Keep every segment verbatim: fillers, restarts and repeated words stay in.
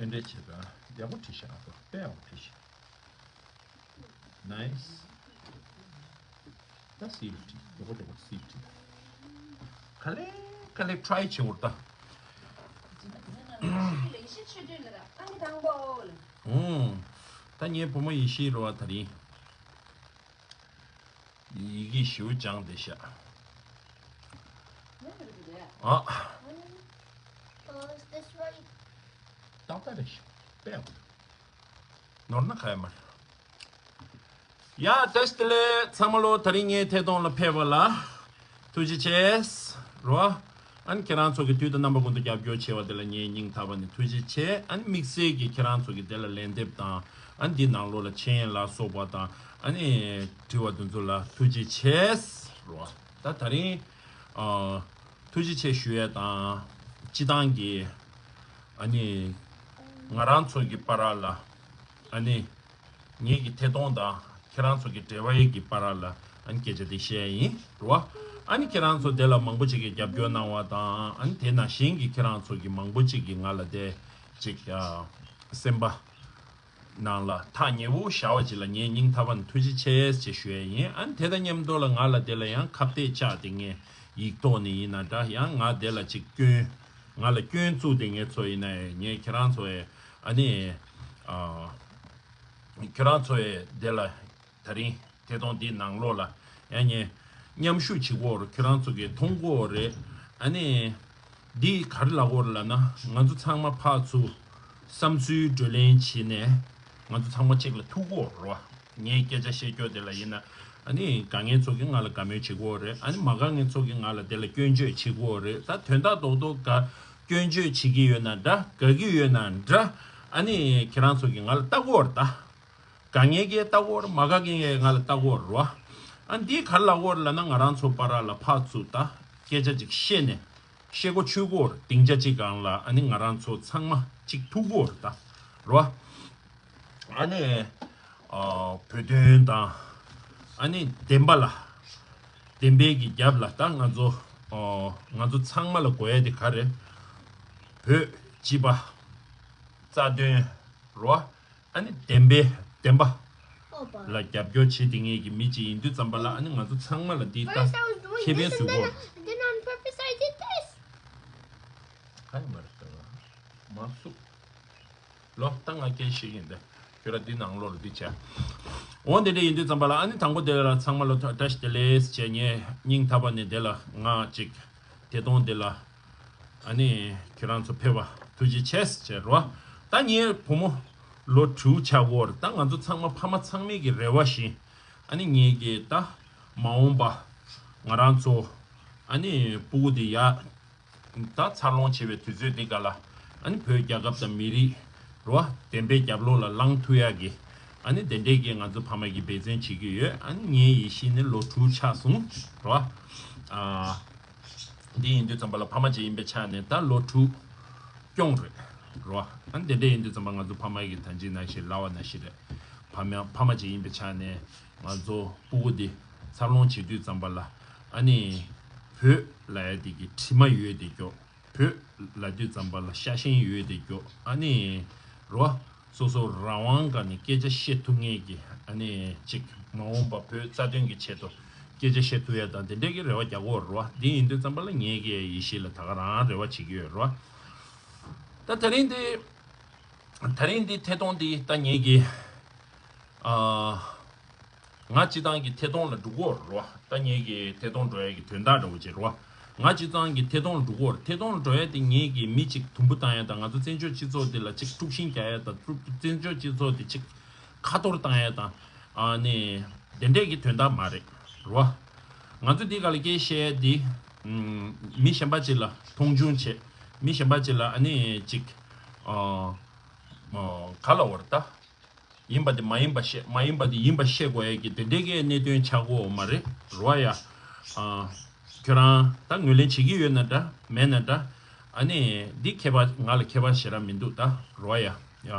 ཕན་འབྲས་བྱེད་པ་ཡག་པོ་བྲིས་ཤག་ཨ་ཁོ་དཔེ་ཡག་པོ་བྲིས་ཤག Nice. ད་སིལ་བྲིས་མགྱོགས་པོ་མགྱོགས་པོ་སིལ་བྲིས། ག་ལེ་ག་ལེ་try བྱེད་འོར་ད། ཨུང་། ད་ངའི་བུ་མོ་ཡེ་ཤེས་རེད་བ་ད་རིང་། ཡི་གེ་ཞིའུ་སྦྱངས་བསྡད་ཤག་ཨ། ཏག་ཏག་རེད་ཤག་དཔེ་ཡག་པོ་འདུག་ནོར་ན་ཁ་ཡ་མར། ཡ་བཀྲ་ཤིས་བདེ་ལེགས་ཚང་མ་ལོ། ད་རིང་ངའི་ཐད་གཏོང་ལ་ཕེབས་པ་ལ་ཐུགས་རྗེ་ཆེ། རོ། ཨ་ནི་ཁྱེད་རང་ཚོ་གི་དུས་དང་རྣམ་པ་ཀུན་ཏུ་རྒྱབ་སྐྱོར་བྱས་པ་དེ་ལ་ངས་སྙིང་ཐག་པ་ནས་ཐུགས་རྗེ་ཆེ། ཨ་ནི་དམིགས་བསལ་གྱིས་ཁྱེད་རང་ཚོ་གི་དེ་ལ་ལན་འདེབས་དང་། ཨ་ནི་འདི་ནང་ལོགས་ལ་མཆན་ལ་སོགས་པ་དང་། ཨ་ནི་དྲི་བ་འདི་ཚོ་ལ་ཐུགས་རྗེ་ཆེ། རོ། ད་ད་རིང་ཨ་ཐུགས་རྗེ་ཆེ་ཞུ་ཡས་དང་། སྤྱི་བཏང་གི་ཨ་ནི་ང་རང་ཚོ་གི་བར་ལ་ཨ་ནི། ངེད་ཀྱི་ཐད་གཏོང་དང་ཁྱེད་རང་ཚོ་གི་འབྲེལ་བ་ཡི་གི་བར་ལ་ཨ་ནི་སྐད་ཆ་དེ་བཤད་ཡིན་རོ། ཨ་ནི་ཁྱེད་རང་ཚོ་དེ་ལ་མང་པོ་ཅིག་གིས་རྒྱབ་སྐྱོར་གནང་བ་དང་། ཨ་ནི་དེ་ནང་བཞིན་གྱི་ཁྱེད་རང་ཚོ་གི་མང་པོ་ཅིག་གིས་ང་ལ་དེ་ཅིག་ཨ་སེམས་པ་ནང་ལ་ཐག་ཉེ་བོ་བཞག་པ་ཅིག་ལ་ངས་སྙིང་ཐག་པ་ནས་ཐུགས་རྗེ་ཆེ་ཞེས་ཞུ་ཡས་ཡིན། ཨ་ནི་དེ་དང་མཉམ་དུ་ལ་ང་ལ་དེ་ལ་ཡང་ཁ་གཏད་བཅག་སྟེ་ངས་ཡིག་ཐོག་ནས་ཡིན་ན་འདྲ། ཡང་ང་དེ་ལ་ཅིག་སྐྱོན་ང་ལ་སྐྱོན་བཙུགས་ཏེ་ངས་ཚོ་ཡིན་ན་ཡང་ངས་ཁྱེད་རང་ཚོ་ཡི་ཨ་ནི་ཨ། ཁྱོད་རང་ཚོ་ཡི་དེ་ལ་ད་རིང་ཐད་གཏོང་འདི་ནང་ལོགས་ལ་ཡང་ངས་མཉམ་ཞུགས་བྱེད་ཀྱི་ཡོད་རེད། ཁྱོད་རང་ཚོ་གིས་མཐོང་གི་ཡོད་རེད། ཨ་ནི་འདི་ག་རེ་ལབ་ཀྱི་ཡོད་རེད་ལབ་ན། ང་ཚོ་ཚང་མ་ཕར་ཚུར་བསམ་ཚུལ་བགྲོ་གླེང་བྱས་ནས་ང་ཚོ་ཚང་མ་གཅིག་ལ་ཐུག་གི་ཡོད་རེད་བ། ངས་སྐད་ཆ་བཤད་རྒྱུ་དེ་ལ་ཡིན་ན། ཨ་ནི་དགའ་མཁན་ཚོ་གིས་ང་ལ་དགའ་མོས་བྱེད་ཀྱི་ཡོད་རེད། ཨ་ནི་མ་དགའ་མཁན་ཚོ་གིས་ང་ལ་དེ་ལ་སྐྱོན་བརྗོད་བྱེད་ཀྱི་ཡོད་རེད། ད་དོན་དག་རྡོག་རྡོག་དགའ་སྐྱོན་བརྗོད་བྱེད་ཀྱི་ཡོད་ན་འདྲ། དགའ་གི་ཡོད་ན་འདྲ། ཨ་ནི་ཁྱེད་རང་ཚོ་གིས་ང་ལ་ལྟ་གི་ཡོད་རེད་ད། དགའ་མཁན་གྱིས་ལྟ་གི་ཡོད་རེད། མ་དགའ་མཁན་གྱིས་ང་ལ་ལྟ་གི་ཡོད་རེད་བ། ཨ་འདི་ག་རེ་ལབ་ཀྱི་ཡོད་རེད་ལབ་ན། ང་རང་ཚོ་བར་ལ་ཕར་ཚུར་ད་སྐད་ཆ་ཅིག་བཤད་ནས་བཤད་སྒོ་ཆོད་ཀྱི་ཡོད་རེད། སྡིངས་ཆ་གཅིག་སྒང་ལ་ཨ་ནི་ང་རང་ཚོ་ཚང་མ་གཅིག་ཐུག་གི་ཡོད་རེད་ད། རེད་བ། ཨ་ནི་ཨ་བོད་དོན་དང་ཨ་ནི་བདེན་པ་ལ། བདེན་པའི་གི་རྒྱབ་ལ་ད་ང་ཚོ་ཨ་ང་ཚོ་ཚང་མ་ལ་དགོས་ཡ་དེ་ག་རེ། བོད་སྤྱི་པ། རྩ་དོན། རེད་བ། ཨ་ནི་བདེན་པའི་བདེན་པ་ལ་རྒྱབ་སྐྱོར་བྱེད་བསྡད་མཁན་གྱི་མི་གཅིག་ཡིན་དུས་ཙམ་པ་ལ། ཨ་ནི་ང་ཚོ་ཚང་མ་ལ་འདི་ལྟ་ཁེ་ཕན་བཟོ་དགོས། ག་ཡི་མ་རེད་ད། མ་སུ། ལོ་ད་ང་སྐད་ཤེས་ཀྱི་ཡིན་ད། ཁྱོད་ར་འདི་ནང་ལོགས་ལ་འདི་བྱ། འོ་འདི་འདྲ་ཡིན་དུས་ཙམ་པ་ལ། ཨ་ནི་དང་པོ་དེ་ལ་ཚང་མ་ལ་བཀྲ་ཤིས་བདེ་ལེགས་བྱས། ངས་སྙིང་ཐག་པ་ནས་དེ་ལ་ང་ཅིག་དེ་དོན་དེ་ལ། ཨ་ནི་ཁྱེད་རང་ཚོ་ཕེབས་པ་ཐུགས་རྗེ་ཆེ་ཟེར་རོ། ད་ངའི་བུ་མོ་ལོ་དྲུག་ཆགས་ཡོད་རེད། ད་ང་ཚོ་ཚང་མ་ཕ་མ་ཚང་མའི་གི་རེ་བ་བཞིན། ཨ་ནི་ངེད་ཀྱི་ད་མ་འོངས་པ་ང་རང་ཚོ་ཨ་ནི་སྤུ་གུ་དེ་ཡ་ད་འཚར་ལོངས་བྱེད་པའི་དུས་ཚོད་འདི་ག་ལ། ཨ་ནི་བོད་རྒྱལ་ཁབ་དང་མི་རིགས་རོ་བདེན་པའི་རྒྱབ་ལོགས་ལ་ལངས་ཐུབ་ཡག་གི། ཨ་ནི་དེ་འདྲའི་གི་ང་ཚོ་ཕ་མ་གིས་འབད་བརྩོན་བྱེད་ཀྱི་ཡོད། ཨ་ནི་ངའི་ཡིད་ཤེས་ནི་ལོ་དྲུག་ཆགས་སོང་རོ། ཨ། འདི་ཡིན་དུས་ཙམ་པ་ལ་ཕ་མ་ཅིག་ཡིན་པའི་ཆ་ནས་ད་ལོ་དྲུག་སྐྱོང་རེད་རོ། ཨ་ནི་དེ་འདྲ་ཡིན་དུས་ཙམ་པ་ང་ཚོ་ཕ་མ་གི་ད་ཅི་ནང་བཞིན་ལབ་པ་ནང་བཞིན་རེད། ཕ་མ་ཕ་མ་ཅིག་ཡིན་པའི་ཆ་ནས་ང་ཚོ་སྤུ་གུ་འདི་འཚར་ལོངས་བྱེད་དུས་ཙམ་པ་ལ། ཨ་ནི་བོད་ལབ་ཡ་དེ་གི་དྲི་མ་ཡོད་དེ་སྐྱོ། བོད་ལབ་དུས་ཙམ་པ་ལ་ཤ་ཞེན་ཡོད་དེ་སྐྱོ། ཨ་ནི་རོ། སོ་སོ་རང་དབང་སྒང་ནས་སྐད་ཆ་བཤད་ཐུབ་མཁན་གྱི། ཨ་ནི་ཅིག་མ་འོངས་པ་བོད་རྩ་དོན་གྱི་ཆེད་དུ་སྐད་ཆ་བཤད་ཐུབ་ཡ་དང་དེ་འདྲའི་གི་རེ་བ་རྒྱག་གི་ཡོད་རེད་བ། འདི་ཡིན་དུས་ཙམ་པ་ལ་ངའི་གི་ཡིད་ཤེས་ལ་ད་ག་རང་རེ་བ་བྱེད་ཀྱི་ཡོད་རེད་བ། ད་དེ་རིང་འདི་དེ་རིང་འདི་ཐད་གཏོང་འདི་ད་ངའི་གི་ཨ། ང་སྤྱི་བཏང་གི་ཐད་གཏོང་ལ་འགྲོ་གི་ཡོད་རེད་བ། ད་ངེད་ཀྱི་ཐད་གཏོང་འགྲོ་ཡ་གི་དོན་དག་འདྲ་བོ་ཅིག་རེད་བ། ང་སྤྱི་བཏང་གི་ཐད་གཏོང་ལ་འགྲོ་གི་ཡོད་རེད། ཐད་གཏོང་ལ་འགྲོ་ཡ་དེ་ངེད་ཀྱི་མི་གཅིག་དུམ་བུ་བཏང་ཡ་དང་། ང་ཚོ་བཙན་བྱོལ་སྤྱི་ཚོགས་འདི་ལ་ཅིག་དཀྲུག་ཤིང་རྒྱག་ཡ་དང་། དཀྲུག་བཙན་བྱོལ་སྤྱི་ཚོགས་འདི་ཅིག་ཁ་གཏོར་བཏང་ཡ་དང་། ཨ་ནི་དེ་འདྲས་ཀྱི་དོན་དག་མ་རེད་རེད་བ། ང་ཚོ་འདི་ག་ལ་སྐད་བཤད་ཡ་འདི་ཨམ། མི་གཞན་པ་ཅིག་ལ་མཐོང་ཆུང་བྱེད། མི་གཞན་པ་ཅིག་ལ་ཨ་ནི་ཅིག་ཨ། ག་ལ་བར་ད། ཡིན་པ་དེ་མ་ཡིན་པ་བཤད། མ་ཡིན་པ་དེ་ཡིན་པ་བཤད་དགོས་ཡ་གི་དེ་འདྲའི་གི་གནད་དོན་ཆགས་ཀྱི་ཡོད་མ་རེད་རོ་ཡ། ཨ། ཁྱོད་རང་ད་ངོས་ལེན་བྱེད་ཀྱི་ཡོད་ན་འདྲ་མེད་ན་འདྲ། ཨ་ནི་འདི་ཁྱད་པར་ང་ལ་ཁྱད་པར་ཞེ་དྲག་མི་འདུག་ད་རོ་ཡ། ཨ།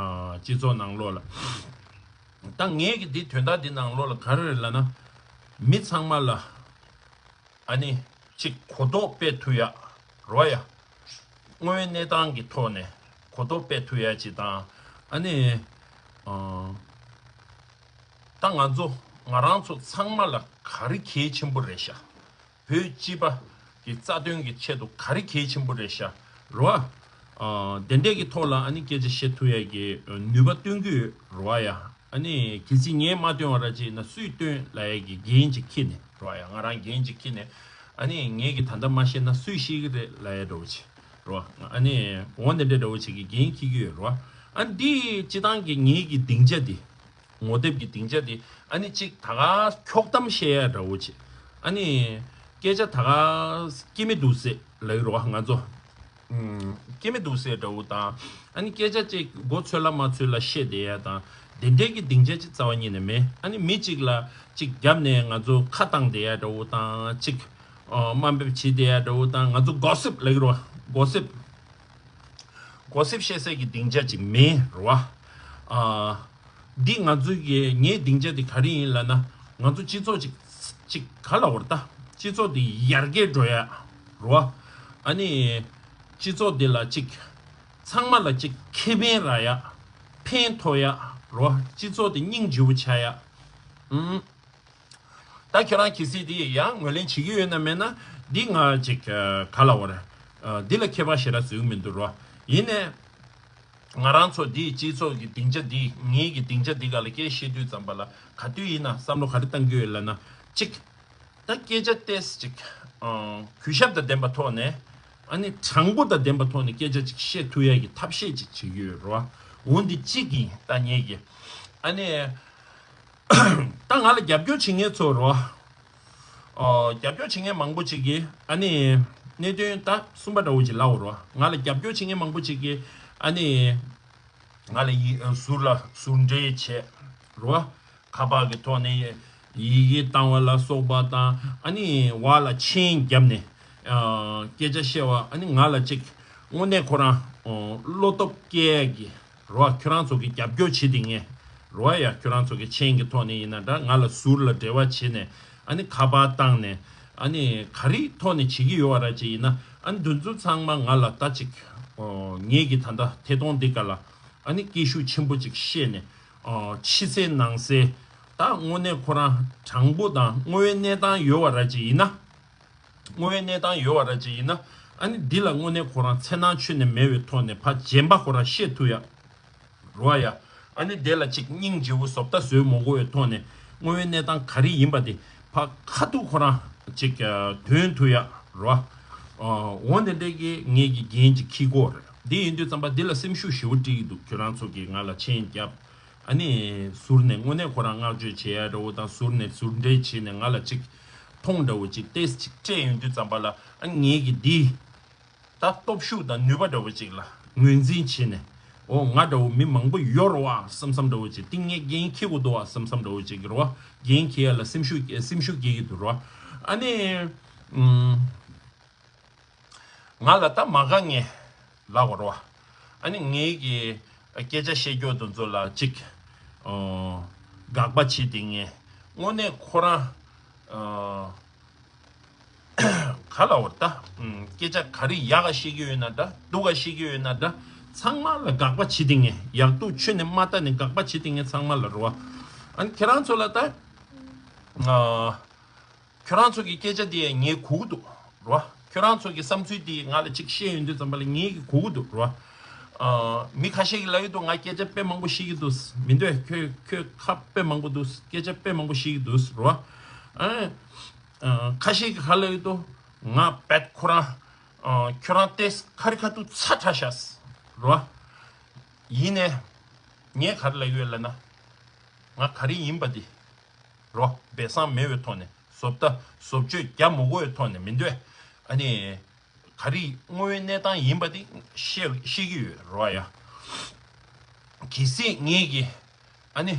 སྤྱི་ཚོགས་ནང་ལོགས་ལ། ད་ངས་གི་འདི་དོན་དག་འདི་ནང་ལོགས་ལ་ག་རེ་རེད་ལབ་ན། མི་ཚང་མ་ལ་ཨ་ནི་ཅིག་གོ་རྟོགས་སྤེལ་ཐུབ་ཡ་རོ་ཡ། དངོས་ཡོད་གནས་སྟངས་ཀྱི་ཐོག་ནས་ གོ་རྟོགས་སྤེལ་ཐུབ་ཡ་ཅིག་དང་། ཨ་ནི་ཨ་ད་ང་ཚོ་ང་རང་ཚོ་ཚང་མ་ལ་ག་རེ་གལ་ཆེན་པོ་རེད་ཤག་བོད་སྤྱི་པ་གི་རྩ་དོན་གྱི་ཆེད་དུ་ག་རེ་གལ་ཆེན་པོ་རེད་ཤག་རེད་བ། ཨ་དེ་འདྲས་ཀྱི་ཐོག་ལ་ཨ་ནི་སྐད་ཆ་བཤད་ཐུབ་ཡ་གི་ནུས་པ་སྟོན་གྱི་ཡོད་རེད་བ་ཡ། ཨ་ནི་གལ་སྲིད་ངས་མ་སྟོན་པ་ར་ཅིག་ཡིན་ན་སུས་སྟོན་ལབ་ཡ་གི་འགན་ཅིག་འཁྱེར་ནས་རེད་བ་ཡ། ང་རང་འགན་ཅིག་འཁྱེར་ནས། ཨ་ནི་ངས་གི་ད་ལྟ་མ་བཤད་ན་སུས་ཤེས་ཀྱི་རེད་ལབ་ཡ་འདྲ་བོ་ཅིག་རེད་བ། ཨ་ནི་འོ་འདི་འདྲས་འདྲ་བོ་ཅིག་གི་འགན་འཁྱེར་གྱི་ཡོད་རེད་བ། ཨ་ནི་འདི་སྤྱི་བཏང་གི་ངེད་ཀྱི་སྡིངས་ཆ་འདི། ངོ་དེབ་ཀྱི་སྡིངས་ཆ་དེ་ཨ་ནི་གཅིག་ད་ག་འཁྱོག་གཏམ་བཤད་ཡ་འདྲ་བོ་ཅིག་ཨ་ནི་སྐད་ཆ་ད་ག་སྐྱེ་མི་འདུག་ཟེར་ལབ་ཀྱི་རེད་བ་ང་ཚོ། ཨུམ། སྐྱེ་མི་འདུག་ཟེར་འདྲ་བོ་དང་། ཨ་ནི་སྐད་ཆ་གཅིག་མགོ་ཚོས་ལ་མ་ཚོས་ལ་བཤད་བསྡད་ཡ་དང་། དེ་འདྲའི་གི་སྡིངས་ཆ་ཅིག་རྩ་བ་ཉིད་ནས་མེད། ཨ་ནི་མི་གཅིག་ལ་གཅིག་རྒྱབ་ནས་ང་ཚོ་ཁ་བཏང་བསྡད་ཡ་འདྲ་བོ་དང་གཅིག་ཨ་དམའ་འབེབས་བྱེད་བསྡད་ཡ་འདྲ་བོ་དང་། ང་ཚོ་གོ་སིབ་ལབ་ཀྱི་རེད་བ། གོ་སིབ། གོ་སིབ་བཤད་སའི་གི་སྡིངས་ཆ་ཅིག་མེད་རེད་བ། ཨ། འདི་ང་ཚོའི་གི་ངའི་སྡིངས་ཆ་འདི་ག་རེ་ཡིན་ལབ་ན། ང་ཚོ་སྤྱི་ཚོགས་ཅིག་ཅིག་ག་ལབ་དགོས་རེད་ད། སྤྱི་ཚོགས་འདི་ཡར་རྒྱས་འགྲོ་ཡ་རེད་བ། ཨ་ནི་སྤྱི་ཚོགས་འདི་ལ་ཅིག་ཚང་མ་ལ་ཅིག་ཁེ་ཕན་རག་ཡ། ཕན་ཐོགས་ཡ་རེད་བ། སྤྱི་ཚོགས་འདི་སྙིང་རྗེ་པོ་ཆགས་ཡ། ཨུམ། ད་ཁྱོད་རང་གལ་སྲིད་དེ་ཡང་ངོས་ལེན་བྱེད་ཀྱི་ཡོད་ན་མེད་ན། འདི་ང་ཅིག་ག་ལབ་དགོས་རེད། འདི་ལ་ཁྱད་པར་ཞེ་དྲག་བཟོ་གི་མི་འདུག་རོ། ཡིན་ནའི་ང་རང་ཚོ་འདིའི་སྤྱི་ཚོགས་ཀྱི་སྡིངས་ཆ་འདི། ངེད་ཀྱི་སྡིངས་ཆ་འདི་སྒང་ལ་སྐད་བཤད་དུས་ཙམ་པ་ལ་ག་དུས་ཡིན་ན་བསམ་བློ་ག་རེ་བཏང་གི་ཡོད་ལབ་ན། གཅིག་ད་སྐད་ཆ་ཏོག་ཙམ་ཅིག་གུས་ཞབས་དང་ལྡན་པ་ཐོག་ནས། ཨ་ནི་དྲང་པོ་དང་ལྡན་པ་ཐོག་ནས་སྐད་ཆ་ཅིག་བཤད་ཐུབ་ཡ་གི་ཐབས་ཤེས་ཅིག་བྱེད་ཀྱི་ཡོད་རོ། འོ་འདི་གཅིག་ཡིན་ད་ངེད་ཀྱི། ཨ་ནི། ད་ང་ལ་རྒྱབ་སྐྱོར་བྱེད་མཁན་ཚོ་རོ། ཨོ། རྒྱབ་སྐྱོར་བྱེད་མཁན་མང་པོ་ཅིག་གིས་ཨ་ནི། གནད་དོན་ད་གསུམ་པ་འདྲ་བོ་ཅིག་ལབ་དགོས་རོ། ང་ལ་རྒྱབ་སྐྱོར་བྱེད་མཁན་མང་པོ་ཅིག་གིས་ཨ་ནི། ང་ལ་ཡི་ཟུར་ལ་ཟུར་འབྲེལ་བྱས་རོ། ཁ་པར་གྱི་ཐོག་ནས་ཡི་གེ་བཏང་བ་ལ་སོགས་པ་དང་། ཨ་ནི་བར་ལ་མཆན་བརྒྱབ་ནས་སྐད་ཆ་བཤད་པ། ཨ་ནི་ང་ལ་ཅིག་དངོས་གནས་ཁོ་རང་བློ་སྟོབས་སྐྱེ་ཡ་གི། རོ། ཁྱོད་རང་ཚོ་གི་རྒྱབ་སྐྱོར་བྱེད་དེ་ངས་རོ་ཡ། ཁྱོད་རང་ཚོ་གི་མཆན་གྱི་ཐོག་ནས་ཡིན་ན་འདྲ། ང་ལ་ཟུར་ལ་འབྲེལ་བ་བྱེད་ནས། ཨ་ནི་ཁ་པར་བཏང་ནས། ཨ་ནི་ག་རེའི་ཐོག་ནས་བྱེད་ཀྱི་ཡོད་པ་ར་ཅིག་ཡིན་ན། ཨ་ནི་འདི་ཚོ་ཚང་མ་ང་ལ་ད་ཅིག་ངེད་ཀྱི་ད་ལྟ་ཐད་གཏོང་འདི་ག་ལ་ཨ་ནི་སྐད་ཤུགས་ཆེན་པོ་ཅིག་བཤད་ནས། ཕྱི་གསལ་ནང་གསལ། ད་དངོས་གནས་ཁོ་རང་དྲང་པོ་དང་དངོས་ཡོད་གནས་སྟངས་ཡོད་པ་ར་ཅིག་ཡིན་ན། དངོས་ཡོད་གནས་སྟངས་ཡོད་པ་ར་ཅིག་ཡིན་ན། ཨ་ནི་འདི་ལ་དངོས་གནས་ཁོ་རང་འཚེར་སྣང་ཁྱོན་ནས་མེད་པའི་ཐོག་ནས་ཕར་རྗེན་པ་ཁོ་རང་བཤད་ཐུབ་ཡ། རོ་ཡ། ཨ་ནི་དེ་ལ་ཅིག་སྙིང་རྗེ་བོ་བཟོ་ལྟ་བཟོས་མ་དགོས་པའི་ཐོག་ནས་དངོས་ཡོད་གནས་སྟངས་ག་རེ་ཡིན་པ་དེ་ཕར་ཁ་ཐུག་ཁོ་རང་ཅིག་ཨ་འདོན་ཐུབ་ཡ་རོ། ཨ་འོ་དེ་འདྲས་ཀྱི་ངེད་ཀྱི་འགན་ཅིག་འཁྱེར་དགོས་རེད། འདི་ཡིན་དུས་ཙམ་པ་འདི་ལ་སེམས་ཤུགས་ཞེ་པོ་སྤྲད་ཀྱི་འདུག་ཁྱོད་རང་ཚོ་གིས་ང་ལ་མཆན་བརྒྱབ། ཨ་ནི་ཟུར་ནས་དངོས་གནས་ཁོ་རང་བསྔགས་བརྗོད་བྱེད་ཡ་འདྲ་བོ་དང་། ཟུར་ནས་ཟུར་འབྲེལ་བྱས་ནས་ང་ལ་ཅིག་མཐོང་འདྲ་བོ་ཅིག་ཏོག་ཙམ་ཅིག་སྤྲད་ཡོང་དུས་ཙམ་པ་ལ། ཨ་ངེད་ཀྱི་འདི་ད་སྟོབས་ཤུགས་དང་ནུས་པ་འདྲ་བོ་ཅིག་ལ་ངོས་འཛིན་བྱས་ནས། འོ། ང་འདྲ་བོ་མི་མང་པོ་ཡོད་རེད་བ་བསམ་བསམ་འདྲ་བོ་ཅིག་འདི་ངས་འགན་འཁྱེར་དགོས་འདུག་བ་བསམ་བསམ་འདྲ་བོ་ཅིག་རེད་བ། འགན་འཁྱེར་ཡ་ལ་སེམས་ཤུགས་སེམས་ཤུགས་སྐྱེ་གི་འདུག་རེད་བ། ཨ་ནི། ཨུམ། ང་ལ་ད་མ་དགའ་ངེས་ལབ་དགོས་རེད་བ། ཨ་ནི་ངེད་ཀྱི་སྐད་ཆ་བཤད་རྒྱུ་དེ་ཚོ་ལ་ཅིག་ཨོ། དགག་པ་བྱེད་དེ་ངས་དངོས་གནས་ཁོ་རང་ཨོ། ག་ལབ་དགོས་རེད་ད། ཨུམ། སྐད་ཆ་ག་རེ་ཡག་ག་བཤད་ཀྱི་ཡོད་ན་འདྲ། སྡུག་ག་བཤད་ཀྱི་ཡོད་ན་འདྲ། ཚང་མ་ལ་དགག་པ་བྱེད་དེ་ངས། ཡག་སྡུག་ཁྱོན་ནས་མ་ལྟ་ནས་དགག་པ་བྱེད་དེ་ངས་ཚང་མ་ལ་རེད་བ། ཨ་ནི་ཁྱེད་རང་ཚོ་ལ་ད་ཨོ། ཁྱོད་རང་ཚོ་གི་སྐད་ཆ་དེ་ངས་གོ་གི་འདུག་རོ། ཁྱོད་རང་ཚོ་གི་བསམ་ཚུལ་དེ་ང་ལ་ཅིག་བཤད་ཡོང་དུས་ཙམ་པ་ལ་ངས་གི་གོ་གི་འདུག་རོ། ཨ། མི་ཁ་ཤས་ཀྱིས་ལབ་ཀྱི་འདུག་ང་སྐད་ཆ་དཔེ་མང་པོ་བཤད་ཀྱི་འདུག་མི་འདུག་ཁྱོད་ཁྱོད་ཁ་དཔེ་མང་པོ་འདུག་སྐད་ཆ་དཔེ་མང་པོ་བཤད་ཀྱི་འདུག་རོ། ཨ། ཨ། ཁ་ཤས་ཀྱིས་ག་ལབ་ཀྱི་འདུག་ང་བད་ཁོ་རང་། ཨ། ཁྱོད་རང་ཏོག་ཙམ་ཁ་རི་ཁ་ཐུག་ཚ་དྲགས་ཤག་རོ། ཡིན་ནའི། ངས་ག་རེ་ལབ་ཀྱི་ཡོད་ལབ་ན། ང་ག་རེ་ཡིན་པ་དེ། རོ། སྦས་གསང་མེད་པའི་ཐོག་ནས། བཟོ་ལྟ་བཟོ་བཅོས་རྒྱག་མི་དགོས་པའི་ཐོག་ནས་མི་འདོད། ཨ་ནི། ག་རེ་དངོས་ཡོད་གནས་སྟངས་ཡིན་པ་དེ་བཤད་བཤད་ཀྱི་ཡོད་རོ་ཡ། གལ་སྲིད་ངེད་ཀྱིས་ཨ་ནི།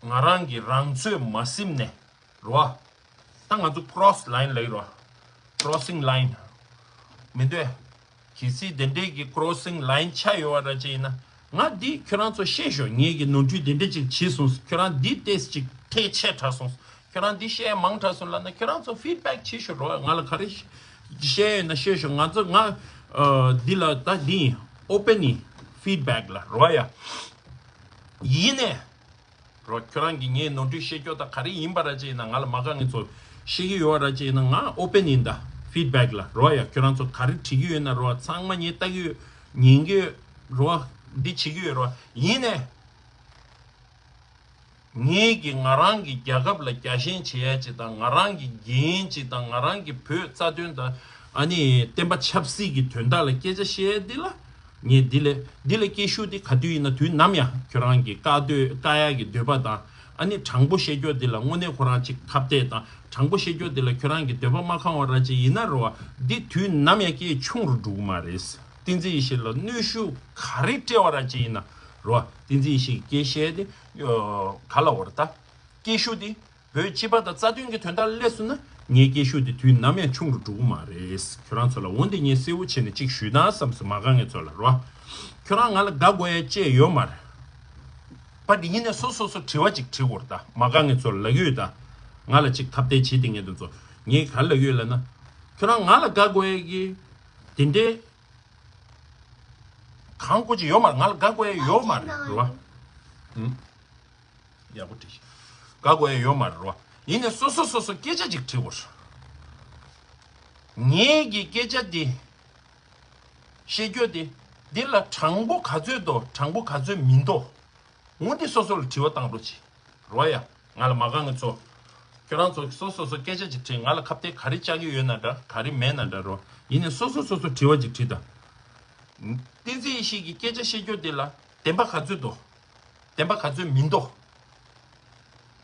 ང་རང་གི་རང་ཚོད་མ་ཟིན་ནས་རོ། ད་ང་ཚོ་cross line ལབ་ཀྱི་རོ། crossing line མི་འདོད། གལ་སྲིད་དེ་འདྲའི་གི་crossing line ཆགས་ཡོད་པ་ར་ཅིག་ཡིན་ན། ང་འདི་ཁྱོད་རང་ཚོ་བཤད་ཤོག་ངེད་ཀྱིས་ནོར་འཁྲུལ་དེ་འདྲ་ཅིག་བྱས་སོང་། ཁྱོད་རང་འདི་ཏོག་ཙམ་ཅིག་ཐལ་ཆད་དྲགས་སོང་། ཁྱོད་རང་འདི་བཤད་མང་དྲགས་སོང་ལབ་ན། ཁྱོད་རང་ཚོ་feedback བྱེད་ཤོག་རོ། ང་ལ་ག་རེ་བཤད་ཡོད་ན་བཤད་ཤོག་ང་ཚོ་ང་ཨ་འདི་ལ་ད་འདི་ཡིན། ཨོ་པེ་ནི་ཕིཌ་བེག་ལ་རོ་ཡ། ཡིན་ནས་རོ། ཁྱོད་རང་གིས་ངས་ནོར་འཁྲུལ་བཤད་རྒྱུ་དང་ག་རེ་ཡིན་པ་ར་ཅིག་ཡིན་ན། ང་ལ་མ་དགའ་ངེས་ཚོ་བཤད་ཀྱི་ཡོད་ར་ཅིག་ཡིན་ན། ང་ཨོ་པེ་ནི་ཡིན་ད། ཕིཌ་བེག་ལ་རོ་ཡ། ཁྱོད་རང་ཚོ་ག་རེ་བྲིས་ཀྱི་ཡོད་ན་རོ། ཚང་མ་ངས་ལྟ་གི་ཡོད། ཉན་གི་ཡོད་རོ། འདི་བྱེད་ཀྱི་ཡོད་རོ། ཡིན་ནས། ངེད་ཀྱིས་ང་རང་གི་རྒྱལ་ཁབ་ལ་རྒྱལ་ཞེན་བྱེད་ཡ་ཅིག་དང་། ང་རང་གི་འགན་ཅིག་དང་། ང་རང་གི་བོད་རྩ་དོན་དང་། ཨ་ནི་བསྟན་པ་ཆབ་སྲིད་ཀྱི་དོན་དག་ལ་སྐད་ཆ་བཤད་ཡ་འདི་ལ། ངས་འདི་ལས་འདི་ལས་སྐད་ཤུགས་འདི་ག་དུས་ཡིན་ན་དུས་ནམ་ཡང་ཁྱོད་རང་གི་བཀག་འདོད་བཀག་ཡ་གི་འདོད་པ་དང་། ཨ་ནི་དྲང་པོ་བཤད་རྒྱུ་འདི་ལ་དངོས་གནས་ཁོ་རང་ཅིག་ཁ་གཏད་དང་། དྲང་པོ་བཤད་རྒྱུ་འདི་ལ་ཁྱོད་རང་གི་འདོད་པ་མ་ཁེངས་པ་ར་ཅིག་ཡིན་ན་རོ། འདི་དུས་ནམ་ཡང་སྐད་ཆུང་རུ་འགྲོ་གི་མ་རེད། བསྟན་འཛིན་ཡེ་ཤེས་ལ་གནོན་ཤུགས་ག་རེ་སྤྲད་པ་ར་ཅིག་ཡིན་ན་རོ། བསྟན་འཛིན་ཡེ་ཤེས་ཀྱི་སྐད་བཤད་དེ་ག་ལ་བར་ད། སྐད་ཤུགས་དེ་བོད་སྤྱི་པ་དང་རྩ་དོན་གྱི་དོན་དག་སླེབས་སོང་ན། ངའི་སྐད་ཤུགས་དེ་དུས་ནམ་ཡང་ཆུང་རུ་འགྲོ་གི་མ་རེད། ཁྱོད་རང་ཚོ་ལ་འོན་ཏེ་ངས་གསལ་བོ་བྱས་ནས་གཅིག་ཞུས་ན་བསམ་སོང་། མ་དགའ་ངེས་ཚོ་ལ་རོ། ཁྱོད་རང་ང་ལ་དགའ་དགོས་ཡ་ཅི་ཡོད་མ་རེད། པ་དེ་ཡིན་ནས་སོ་སོ་སོ་དྲི་བ་ཅིག་དྲི་དགོས་རེད་ད། མ་དགའ་ངེས་ཚོ་ལ་ལབ་ཡོད་ད། ང་ལ་ཅིག་ཁ་གཏད་བྱེད་དེ་ངེས་དེ་ཚོ། ངས་ག་ལབ་ཡོད་ལབ་ན། ཁྱོད་རང་ང་ལ་དགའ་དགོས་ཡ་གི་དེ་འདྲའི་གང་དགོས་ཅིག་ཡོད་མ་རེད། ང་ལ་དགའ་དགོས་ཡ་ཡོད་མ་རེད་རོ། ཨུམ། ཡག་པོ་བྲིས་ཤིག་དགའ་དགོས་ཡ་ཡོད་མ་རེད་རོ། ཡིན་ནས་སོ་སོ་སོ་སོ་སྐད་ཆ་ཅིག་དྲི་དགོས། ངེད་ཀྱི་སྐད་ཆ་འདི་བཤད་རྒྱུ་འདི་འདི་ལ་དྲང་པོ་ག་ཚོད་འདུག་དྲང་པོ་ག་ཚོད་མི་འདུག་འོ་འདི་སོ་སོ་ལ་དྲི་བ་བཏང་རོགས་གྱིས་རོ་ཡ། ང་ལ་མ་དགའ་ངེས་ཚོ། ཁྱོད་རང་ཚོ་སོ་སོ་སོ་སྐད་ཆ་ཅིག་དྲིས། ང་ལ་ཁ་གཏད་ག་རེ་བཅག་གི་ཡོད་ན་འདྲ། ག་རེ་མེད་ན་འདྲ་རོ། ཡིན་ནས་སོ་སོ་སོ་སོ་དྲི་བ་ཅིག་དྲིས་དང་། བསྟན་འཛིན་ཡེ་ཤེས་ཀྱི་སྐད་ཆ་བཤད་རྒྱུ་འདི་ལ་བདེན་པ་ག་ཚོད་འདུག་བདེན་པ་ག་ཚོད་མི་འདུག་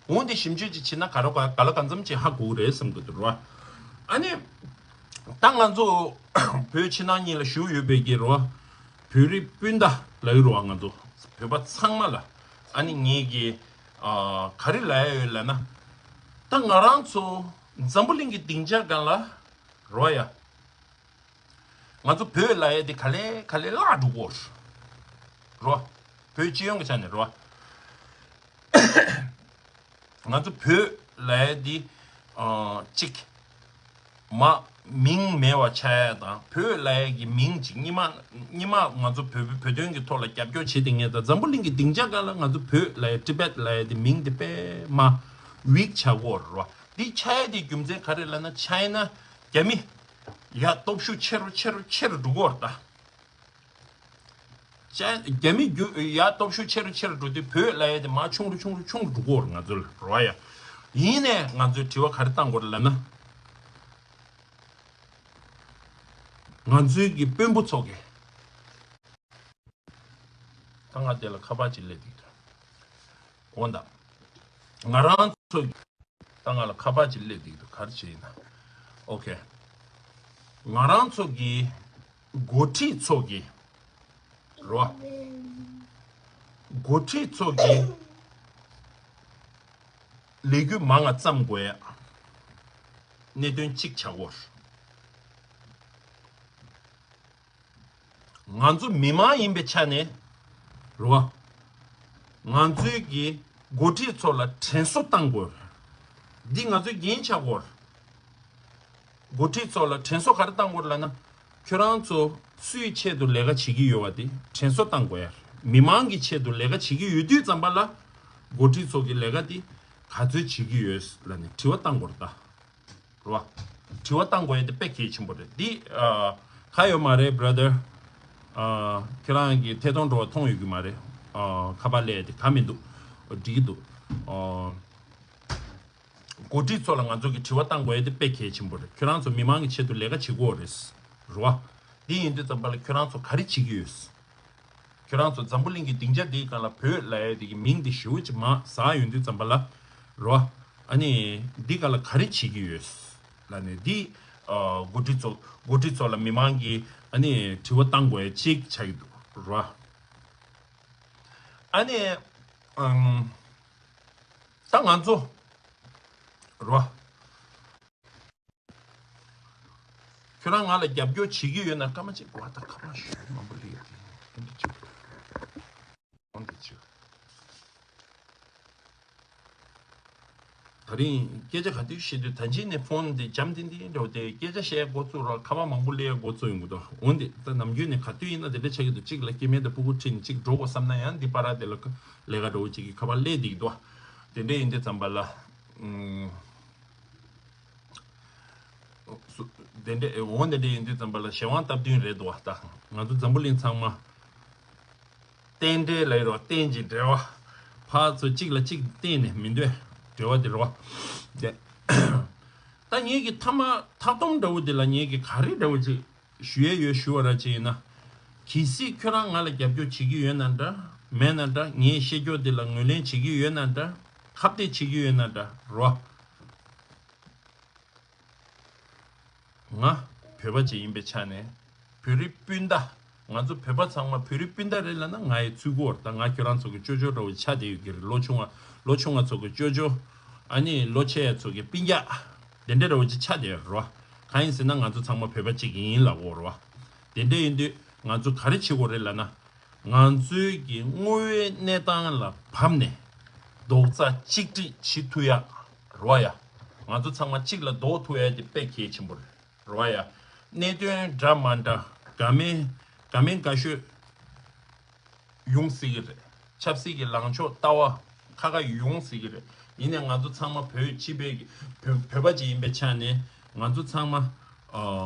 འོ་འདི་ཞིབ་འཇུག་ཅིག་བྱེད་ན་ག་རེ་ག་ག་ལ་གང་འཚམ་ཅིག་ཧ་གོ་གི་རེད་བསམ་གི་འདུག་རོ། ཨ་ནི། ད་ང་ཚོ་བོད་ཕྱི་ནང་གཉིས་ལ་བཞུགས་ཡོད་པའི་གི་རོ། བོད་རིགས་སྤུན་ཟླ་ལབ་ཡོད་རོ། ང་ཚོ་བོད་པ་ཚང་མ་ལ། ཨ་ནི་ངེད་ཀྱི་ཨ་ག་རེ་ལབ་ཡ་ཡོད་ལབ་ན། ད་ང་རང་ཚོ་འཛམ་བུ་གླིང་གི་སྡིངས་ཆ་སྒང་ལ་རོ་ཡ། ང་ཚོ་བོད་ལབ་ཡ་དེ་ག་ལེ་ག་ལེ་བརླག་འགྲོ་གི་ཡོད་རོ། བོད་སྤྱི་ཡོངས་ཀྱི་ཆ་ནས་རོ། ང་ཚོ་བོད་ལབ་ཡ་འདི་ཨ་གཅིག་མ་མིང་མེད་པ་ཆགས་ཡ་དང་། བོད་ལབ་ཡ་གི་མིང་གཅིག་སྔོན་མ་སྔོན་མ་ང་ཚོ་བོད་བོད་དོན་གྱི་ཐོག་ལ་རྒྱབ་སྐྱོར་བྱེད་དེ་ངེས་དང་། འཛམ་བུ་གླིང་གི་སྡིངས་ཆ་སྒང་ལ་ང་ཚོ་བོད་ལབ་ཡ་ཊི་བེཊ་ལབ་ཡ་དེ་མིང་དེ་དཔེ་མ་ཝིག་ཆགས་ཀྱི་ཡོད་རེད་བ། འདི་ཆགས་ཡ་དེ་རྒྱུ་མཚན་ག་རེ་ལབ་ན། ཆ་ཡིན་ན་རྒྱ་མི་ཡ་སྟོབས་ཤུགས་ཆེ་རུ་ཆེ་རུ་ཆེ་རུ་འགྲོ་གི་ཡོད་རེད་ད། ཅན་རྒྱ་མི་རྒྱུ་ཡ་སྟོབས་ཤུགས་ཆེ་རུ་ཆེ་རུ་འགྲོ་དུས་བོད་ལབ་ཡ་དེ་མར་ཆུང་རུ་ཆུང་རུ་ཆུང་རུ་འགྲོ་གི་ཡོད་རེད། ང་ཚོ་ལ་རོ་ཡ། ཡིན་ནས་ང་ཚོས་དྲི་བ་ག་རེ་བཏང་དགོས་རེད་ལབ་ན། ང་ཚོའི་གི་དཔོན་པོ་ཚོ་གི། ད་ང་དེ་ལ་ཁ་པར་ཅིག་སླེབས་འདུག་འོ་ད། ང་རང་ཚོ་གི། ད་ང་ལ་ཁ་པར་ཅིག་སླེབས་འདུག་ག་རེ་བྱས་ཡིན་ན། ཨོ་ཁེ། ང་རང་ཚོ་གི་འགོ་ཁྲིད་ཚོ་གི་རོ། འགོ་ཁྲིད་ཚོ་གི་ལས་འགུལ་མང་ང་བརྩམ་དགོས་ཡ་གནད་དོན་གཅིག་ཆགས་ཀྱི་ཡོད་རེད། ང་ཚོ་མི་མང་ཡིན་པའི་ཆ་ནས་རེད་བ། ང་ཚོའི་གི་འགོ་ཁྲིད་ཚོ་ལ་དྲན་གསོ་བཏང་དགོས། འདི་ང་ཚོའི་འགན་ཆགས་ཀྱི་ཡོད་རེད། འགོ་ཁྲིད་ཚོ་ལ་དྲན་གསོ་ག་རེ་བཏང་དགོས་རེད་ལབ་ན། ཁྱོད་རང་ཚོ་སུའི་ཆེད་དུ་ལས་ཀ་བྱེད་ཀྱི་ཡོད་པ་དེ་དྲན་གསོ་བཏང་དགོས་ཡ་རེད། མི་མང་གི་ཆེད་དུ་ལས་ཀ་བྱེད་ཀྱི་ཡོད་དུས་ཙམ་པ་ལ། འགོ་ཁྲིད་ཚོ་གི་ལས་ཀ་དེ་ག་ཚོད་བྱེད་ཀྱི་ཡོད་ལབ་ནས་དྲི་བ་བཏང་དགོས་རེད་ད། རེད་བ། དྲི་བ་བཏང་དགོས་ཡ་དེ་དཔེ་གལ་ཆེན་པོ་རེད། འདི་ཨ་ག་ཡོད་མ་རེད་བྷ་ར་དར། ཨ་ཁྱེད་རང་གི་ཐད་གཏོང་འགྲོ་བ་མཐོང་ཡོད་ཀྱི་མ་རེད། ཨ་ཁ་པར་སླེབས་ཡ་དེ་ག་མི་འདུག་འགྲིག་གི་འདུག་ཨ་འགོ་ཁྲིད་ཚོ་ལ་ང་ཚོ་གི་དྲི་བ་བཏང་དགོས་ཡ་དེ་དཔེ་གལ་ཆེན་པོ་རེད། ཁྱོད་རང་ཚོ་མི་མང་གི་ཆེད་དུ་ལས་ཀ་བྱེད་དགོས་རེད། རེད་བ། འདི་ཡིན་དུས་ཙམ་པ་ལ་ཁྱོད་རང་ཚོ་ག་རེ་བྱེད་ཀྱི་ཡོད། ཁྱོད་རང་ཚོ་འཛམ་བུ་གླིང་གི་སྡིངས་ཆ་འདིའི་སྒང་ལ་བོད་ལབ་ཡ་དེ་གི་མིང་འདི་ཞེ་པོ་ཅིག་མར་ཟག་ཡོང་དུས་ཙམ་པ་ལ་རོ། ཨ་ནི་འདི་སྒང་ལ་ག་རེ་བྱེད་ཀྱི་ཡོད་ལབ་ནས་འདི་ཨ་འགོ་ཁྲིད་ཚོ་འགོ་ཁྲིད་ཚོ་ལ་མི་མང་གིས་ཨ་ནི་དྲི་བ་བཏང་དགོས་ཡ་ཅིག་ཆགས་ཀྱི་འདུག་རོ། ཨ་ནི་ཨམ་ད་ང་ཚོ་རོ། ཁྱོད་རང་ང་ལ་རྒྱབ་སྐྱོར་བྱེད་ཀྱི་ཡོད་ན་སྐར་མ་གཅིག་བ་ད་ཁ་པར་ཞུ་མང་པོ་ལས་ཀྱི་འདི་ཅིག་འོན་ཏེ་ཅིག་ད་རིང་སྐད་ཆ་ག་དུས་བཤད་དུས་ད་ཅི་ནས་ཕོན་དེ་འཇམ་ཏིང་ཏིང་འདྲ་བོ་དེ་སྐད་ཆ་བཤད་འགོ་ཚུགས་ར་ཁ་པར་མང་པོ་སླེབས་འགོ་ཚུགས་ཡོང་གི་འདུག་འོན་ཏེ་ད་ནམ་རྒྱུན་ནས་ག་དུས་ཡིན་ན་དེ་འདྲ་ཆགས་ཀྱི་འདུག་གཅིག་ལ་སྐྱེ་དམན་དང་སྤུ་གུ་ཁྲིད་ནས་གཅིག་འགྲོ་དགོས་བསམ་ན་ཡང་འདི་པར་དེ་ལ་ལས་ཀ་འདྲ་བོ་གཅིག་གི་ཁ་པར་སླེབས་བསྡད་ཀྱི་འདུག་དེ་འདྲ་ཡིན་དུས་ཙམ་པ་ལ། ཨུམ། སུ། དེ་འདྲ་འོ་དེ་འདྲ་ཡིན་དུས་ཙམ་པ་ལ་གཞན་དབང་སྟབས་བསྟུན་རེད་འདུག་བ། ད་ང་ཚོ་འཛམ་བུ་གླིང་ཚང་མ་རྟེན་འབྲེལ་ལ་ཡོད་རེད་བ། རྟེན་གྱི་འབྲེལ་བ། ཕར་ཚུར་གཅིག་ལ་གཅིག་བརྟེན་ནས་མི་འདོད་འབྲེལ་བ་དེ་རེད་བ། དེ། ད་ངེད་ཀྱི་མཐའ་མ་མཐའ་སྡོམ་འདྲ་བོ་དེ་ལ་ངེད་ཀྱི་ག་རེ་འདྲ་བོ་ཅིག་ཞུ་ཡས་ཡོད་ཞུ་བ་ར་ཅིག་ཡིན་ན། གལ་སྲིད་ཁྱོད་རང་ང་ལ་རྒྱབ་སྐྱོར་བྱེད་ཀྱི་ཡོད་ན་འདྲ། མེད་ན་འདྲ། ངའི་བཤད་རྒྱུ་དེ་ལ་ངོས་ལེན་བྱེད་ཀྱི་ཡོད་ན་འདྲ། ཁ་གཏད་བྱེད་ཀྱི་ཡོད་ན་འདྲ་རོ། ང་བོད་པ་ཅིག་ཡིན་པའི་ཆ་ནས། བོད་རིགས་སྤུན་ཟླ། ང་ཚོ་བོད་པ་ཚང་མ་བོད་རིགས་སྤུན་ཟླ་རེད་ལབ་ན་ང་ཡི་ཚུལ་གོ་ད་ང་ཁྱོད་རང་ཚོ་གི་ཅོ་ཅོ་འདྲ་བོ་ཆགས་བསྡད་ཡོད་ཀྱི་རེད། ལོ་ཆུང་བ་ལོ་ཆུང་བ་ཚོ་གི་ཅོ་ཅོ། ཨ་ནི་ལོ་ཆེ་ཚོ་གི་སྤུན་ཀྱག་དེ་འདྲ་འདྲ་བོ་ཅིག་ཆགས་བསྡད་ཡོད་རེད་བ། གང་ཡིན་ཟེར་ན་ང་ཚོ་ཚང་མ་བོད་པ་གཅིག་ཡིན་ལབ་དགོས་རེད་བ། དེ་འདྲ་ཡིན་དུས་ང་ཚོ་ག་རེ་བྱེད་དགོས་རེད་ལབ་ན། ང་ཚོའི་གི་དངོས་ཡོད་གནས་སྟངས་ལ་བབས་ནས་རྡོག་རྩ་གཅིག་སྒྲིལ་བྱེད་ཐུབ་ཡག་རེད་བ་ཡ། ང་ཚོ་ཚང་མ་གཅིག་ལ་འདོགས་ཐུབ་ཡག་དེ་དཔེ་གལ་ཆེན་པོ་རེད་བ་ཡ། གནད་དོན་འདྲ་མ་འདྲ་དགའ་མིན་དགའ་མིན་དགའ་ཤོས་ཡོང་སྲིད་ཀྱི་རེད། ཆབ་སྲིད་ཀྱི་ལངས་ཕྱོགས་ལྟ་བ་ཁ་ཁ་ཡོང་སྲིད་ཀྱི་རེད། ཡིན་ནའི་ང་ཚོ་ཚང་མ་བོད་སྤྱི་པའི་བོད་བོད་པ་ཅིག་ཡིན་པའི་ཆ་ནས་ང་ཚོ་ཚང་མ་ཨ།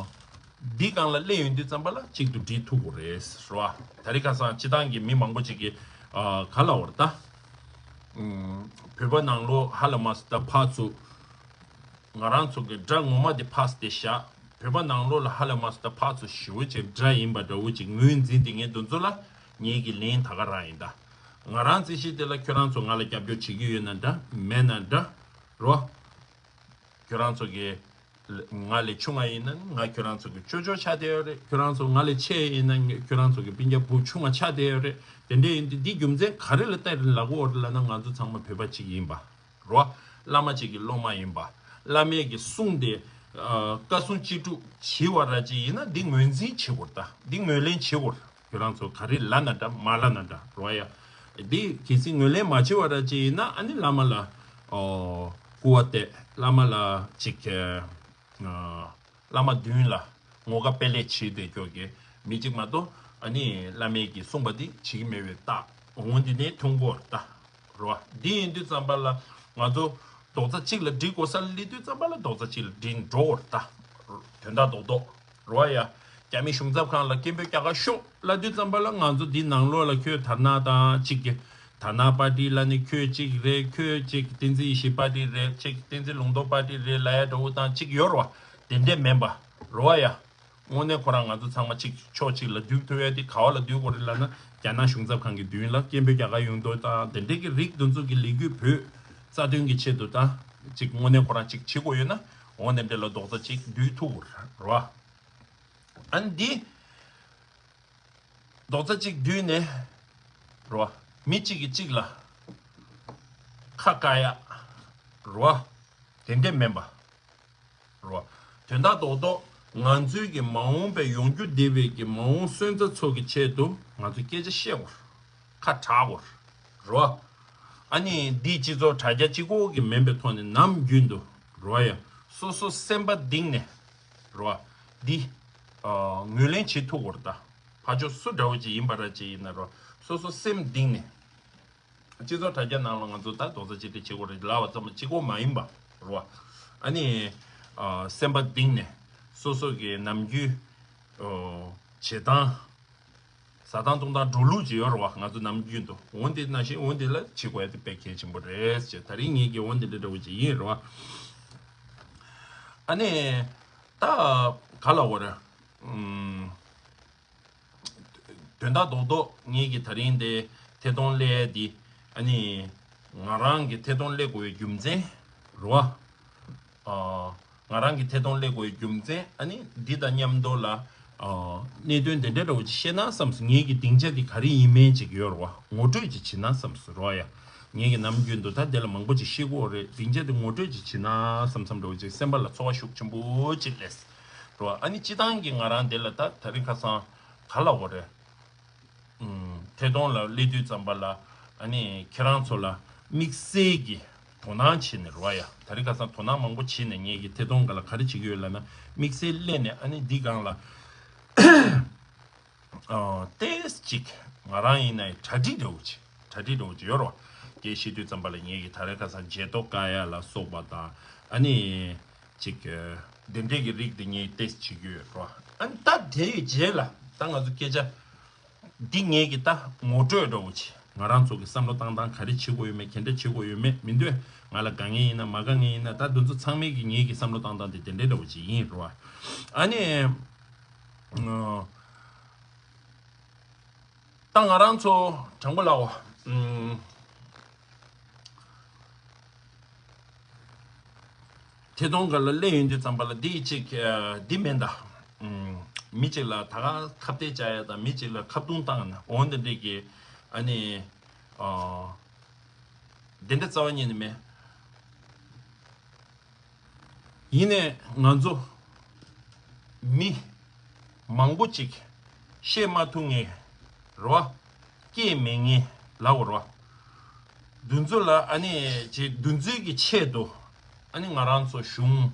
འདི་སྒང་ལ་སླེབས་ཡོང་དུས་ཙམ་པ་ལ་གཅིག་ཏུ་སྒྲིལ་ཐུབ་དགོས་རེད་ཟེར་བ། ད་རེས་ཁ་སང་སྤྱི་བཏང་གི་མི་མང་པོ་ཅིག་གིས་ཨ། ག་ལབ་པ་རེད་ད། ཨུམ། བོད་པ་ནང་ལོགས་ཧ་ལས་མ་སོང་ད་ཕར་ཚུར། ང་རང་ཚོ་གི་དགྲ་ངོ་མ་དེ་ཕར་དེ་བཞག་བོད་པ་ནང་ལོགས་ལ་ཧ་ལས་མ་སོང་ད་ཕར་ཚུར་ཞེ་པོ་ཅིག་དགྲ་ཡིན་པ་འདྲ་བོ་ཅིག་ངོས་འཛིན་དེ་ངས་འདི་ཚོ་ལ་ངེད་ཀྱི་ལན་ད་ག་རང་ཡིན་ད། ང་རང་རྩིས་གཞི་དེ་ལ་ཁྱོད་རང་ཚོ་ང་ལ་རྒྱབ་སྐྱོར་བྱེད་ཀྱི་ཡོད་ན་འདྲ་མེད་ན་འདྲ་རོ། ཁྱོད་རང་ཚོ་གི་ང་ལས་ཆུང་བ་ཡིན་ན་ང་ཁྱོད་རང་ཚོ་གི་ཅོ་ཅོ་ཆགས་བསྡད་ཡོད་རེད། ཁྱོད་རང་ཚོ་ང་ལས་ཆེ་ཡིན་ན་ཁྱོད་རང་ཚོ་གི་སྤུན་ཀྱག་བུ་ཆུང་བ་ཆགས་བསྡད་ཡོད་རེད། དེ་འདྲ་ཡིན་དུས་འདི་རྒྱུ་མཚན་ག་རེ་ལ་བལྟས་ནས་ལབ་དགོས་རེད་ལབ་ན་ང་ཚོ་ཚང་མ་བོད་པ་གཅིག་ཡིན་པ་རོ། བླ་མ་གཅིག་གི་སློབ་མ་ཡིན་པ། བླ་མའི་གི་གསུང་དེ་ཨ། བཀའ་གསུང་ཅི་སྒྲུབ་བྱེད་པ་ར་ཅིག་ཡིན་ན་འདི་ངོས་འཛིན་བྱེད་དགོས་རེད་ད། འདི་ངོས་ལེན་བྱེད་དགོས་རེད། ཁྱོད་རང་ཚོ་ག་རེ་ལབ་ན་འདྲ་མ་ལབ་ན་འདྲ་རོ་ཡ། འདི་གལ་སྲིད་ངོས་ལེན་མ་བྱེད་པ་ར་ཅིག་ཡིན་ན་ཨ་ནི་བླ་མ་ལ་ཨོ། སྐུར་བ་བཏེགས་བླ་མ་ལ་ཅིག་ཨ། བླ་མ་མདུན་ལ་ངོ་དགའ་དཔེ་ལེགས་བྱེད་བསྡད་ཀྱོག་གི་མི་གཅིག་མ་གཏོགས་ཨ་ནི་བླ་མའི་གི་གསུངས་པ་འདི་བྱེད་ཀྱི་མེད་པའི་རྟགས་འོང་འདི་ནས་མཐོང་གི་ཡོད་རེད་ད། རོ། འདི་ཡིན་དུས་ཙམ་པ་ལ་ང་ཚོ་རྡོག་རྩ་གཅིག་ལ་སྒྲིལ་དགོས་ས་ལ་སླེབས་དུས་ཙམ་པ་ལ་རྡོག་རྩ་གཅིག་ལ་སྒྲིལ་འགྲོ་བར་ད། དོན་དག་རྡོག་རྡོག་རོ་ཡ། རྒྱ་མི་གཞུང་ཚབ་ཁང་ལ་སྐད་འབོད་རྒྱག་ག་ཤོག་ལབ་དུས་ཙམ་པ་ལ་ང་ཚོ་འདི་ནང་ལོགས་ལ་ཁྱོད་དར་ནག་དང་གཅིག་གི་དར་ནག་པར་ཏི་ལ་ནི་ཁྱོད་གཅིག་རེད། ཁྱོད་གཅིག་བསྟན་འཛིན་ཡེ་ཤེས་པར་ཏི་རེད། གཅིག་བསྟན་འཛིན་ལུང་རྟོགས་པར་ཏི་རེད་ལབ་ཡ་འདྲ་བོ་དང་གཅིག་ཡོད་རེད་བ། དེ་འདྲས་མིན་པ་རོ་ཡ། དངོས་གནས་ཁོ་རང་ང་ཚོ་ཚང་མ་གཅིག་ཕྱོགས་གཅིག་ལ་འདུས་ཐུབ་ཡ་དེ་ག་བ་ལ་འདུས་དགོས་རེད་ལབ་ན་རྒྱ་ནག་གཞུང་ཚབ་ཁང་གི་མདུན་ལ་སྐད་འབོད་རྒྱག་ག་ཡོང་དུས་དང་དེ་འདྲས་ཀྱི་རིགས་འདི་ཚོ་གི་ལས་འགུལ་བོད་རྩ་དོན་གྱི་ཆེད་དུ་དང་གཅིག་དངོས་གནས་ཁོ་རང་གཅིག་བྱེད་དགོས་ཡོད་ན་འོ་དེ་འདྲས་ལ་རྡོག་རྩ་གཅིག་འདུས་ཐུབ་དགོས་རེད་བ། ཨ་ནི་འདི་རྡོག་རྩ་གཅིག་འདུས་ནས་རོ། མི་གཅིག་གིས་གཅིག་ལ་ཁ་བཀག་ཡ་རོ། དེ་འདྲས་མིན་པ་རོ། དོན་དག་རྡོག་རྡོག་ང་ཚོའི་གི་མ་འོངས་པའི་ཡོང་རྒྱུ་བསྡད་པའི་གི་མ་འོངས་སོན་རྩ་ཚོ་གི་ཆེད་དུ་ང་ཚོ་སྐད་ཆ་བཤད་དགོས། ཁ་གྲག་དགོས་རོ། ཨ་ནི་འདི་སྤྱི་ཚོགས་དྲ་རྒྱ་གཅིག་པོ་གི་མིན་པའི་ཐོག་ནས་ནམ་རྒྱུན་དུ་རོ་ཡ། སོ་སོ་སེམས་པ་གཏིང་ནས་རོ། འདི་ཨ་ངོས་ལེན་བྱེད་ཐུབ་དགོས་རེད་ད། ཕར་ཕྱོགས་སུ་འདྲ་བོ་ཅིག་ཡིན་པ་ར་ཅིག་ཡིན་ན་རོ། སོ་སོ་སེམས་གཏིང་ནས། སྤྱི་ཚོགས་དྲ་རྒྱ་ནང་ལ་ང་ཚོ་ད་རྡོག་རྩ་གཅིག་སྒྲིལ་བྱེད་དགོས་རེད་ལབ་པ་ཙམ་གཅིག་པོ་མ་ཡིན་པ་རོ། ཨ་ནི་ཨ་སེམས་པ་གཏིང་ནས་སོ་སོ་གི་ནམ་རྒྱུན་ཨོ་བྱེད་སྟངས། ཟ་སྟངས་འཐུང་སྟངས་འགྲོ་ལུགས་ཅིག་ཡོད་རེད་བ། ང་ཚོ་ནམ་རྒྱུན་དུ་འོ་འདི་ནང་བཞིན་འོ་འདི་ལ་བྱེད་དགོས་ཡ་དེ་དཔེ་གལ་ཆེན་པོ་རེད་ཅེས། ད་རིང་ངེད་ཀྱི་འོ་འདི་འདྲ་འདྲ་བོ་ཅིག་ཡིན་རེད་བ། ཨ་ནི་ད་ག་ལ་འོ་རེད། ཨུམ། དོན་དག་རྡོག་རྡོག་ངེད་ཀྱི་ད་རིང་དེ་ཐད་གཏོང་སླེབས་ཡ་འདི་ཨ་ནི་ང་རང་གི་ཐད་གཏོང་སླེབས་དགོས་པའི་རྒྱུ་མཚན་རེད་བ། ཨ། ང་རང་གི་ཐད་གཏོང་སླེབས་དགོས་པའི་རྒྱུ་མཚན་ཨ་ནི་འདི་དང་མཉམ་དུ་ལ། ཨ། གནད་དོན་དེ་འདྲ་འདྲ་བོ་ཅིག་བཤད་ན་བསམས་སོང་། ངེད་ཀྱི་སྡིངས་ཆ་འདི་ག་རེ་ཡིན་མིན་ཅིག་ཡོད་རེད་བ། ངོ་སྤྲོད་ཅིག་བྱེད་ན་བསམས་སོང་རེད་བ་ཡ། ངེད་ཀྱི་ནམ་རྒྱུན་དུ་ད་དེ་ལ་མང་པོ་ཅིག་བཤད་ཀྱི་ཡོད་རེད། སྡིངས་ཆ་འདི་ངོ་སྤྲོད་ཅིག་བྱེད་ན་བསམ་བསམ་འདྲ་བོ་ཅིག་སེམས་པ་ལ་ཚོར་བ་ཤུགས་ཆེན་པོ་ཅིག་སླེབས་རེད་བ། ཨ་ནི་སྤྱི་བཏང་གི་ང་རང་དེ་ལ་ད་ད་རིང་ཁ་སང་ག་ལ་འོ་རེད། ཐད་གཏོང་ལ་སླེབས་དུས་ཙམ་པ་ལ་ཨ་ནི་ཁྱེད་རང་ཚོ་ལ་དམིགས་བསལ་གྱི་ དོ་སྣང་བྱས་ནས་རོ་ཡ། དེ་རིང་ཁ་སང་དོ་སྣང་མང་པོ་བྱས་ནས་ངེད་ཀྱིས་ཐད་གཏོང་སྒང་ལ་ག་རེ་བྱེད་ཀྱི་ཡོད་ལབ་ན། དམིགས་བསལ་སླེབས་ནས་ཨ་ནི་འདི་སྒང་ལ་ཨ་ཏོག་ཙམ་ཅིག་ང་རང་ཡིན་ན་གྲ་སྒྲིག་འདྲ་བོ་བྱེད། གྲ་སྒྲིག་འདྲ་བོ་བྱེད་ཡོད་རོ། སྐད་བཤད་དུས་ཙམ་པ་ལ་ངེད་ཀྱིས་ད་རེས་ཁ་སང་བརྗེད་ཐོ་བཀག་ཡ་ལ་སོགས་པ་དང་། ཨ་ནི་ཅིག་དེ་འདྲས་ཀྱི་རིགས་དེ་ངས་ཏོག་ཙམ་བྱེད་ཀྱི་ཡོད་རོ། ཨ་ནི་ད་དེ་ཡི་རྗེས་ལ་ད་ང་ཚོ་སྐད་ཆ་འདི་ངེད་ཀྱིས་ད་ངོ་སྤྲོད་འདྲ་བོ་བྱེད། ང་རང་ཚོ་གི་བསམ་བློ་བཏང་སྟངས་ག་རེ་བྱེད་དགོས་ཡོད་མེད། ག་འདྲ་བྱེད་དགོས་ཡོད་མེད། མི་འདོད་ང་ལ་དགའ་ངེས་ཡིན་ན་མ་དགའ་ངེས་ཡིན་ན། ད་འདི་ཚོ་ཚང་མས་ཀྱི་ངེད་ཀྱི་བསམ་བློ་བཏང་སྟངས་དེ་དེ་འདྲའི་འདྲ་བོ་ཅིག་ཡིན་རོ། ཨ་ནི་ད་ང་རང་ཚོ་དྲང་པོ་ལབ་པ། ཐད་གཏོང་སྒང་ལ་སླེབས་ཡོང་དུས་ཙམ་པ་ལ་འདི་གཅིག་འདི་མིན་ད། མི་གཅིག་ལ་ད་ག་ཁ་གཏད་བཅག་ཡ་དང་། མི་གཅིག་ལ་ཁ་བརྡུང་བཏང་ན་འོ་འདི་འདྲས་ཀྱི་ཨ་ནི་འདི་འདྲ་རྩ་བ་ཉིད་ནས་མེད། ཡིན་ནའི་ང་ཚོ་མི་མང་པོ་ཅིག་བཤད་མ་ཐུབ་མཁན་རེད་བ། སྐད་མེད་མཁན་ལབ་དགོས་རེད་བ། འདི་ཚོ་ལ་ཨ་ནི་ཅིག་འདི་ཚོའི་གི་ཆེད་དུ་ཨ་ནི་ང་རང་ཚོ་གཞུང་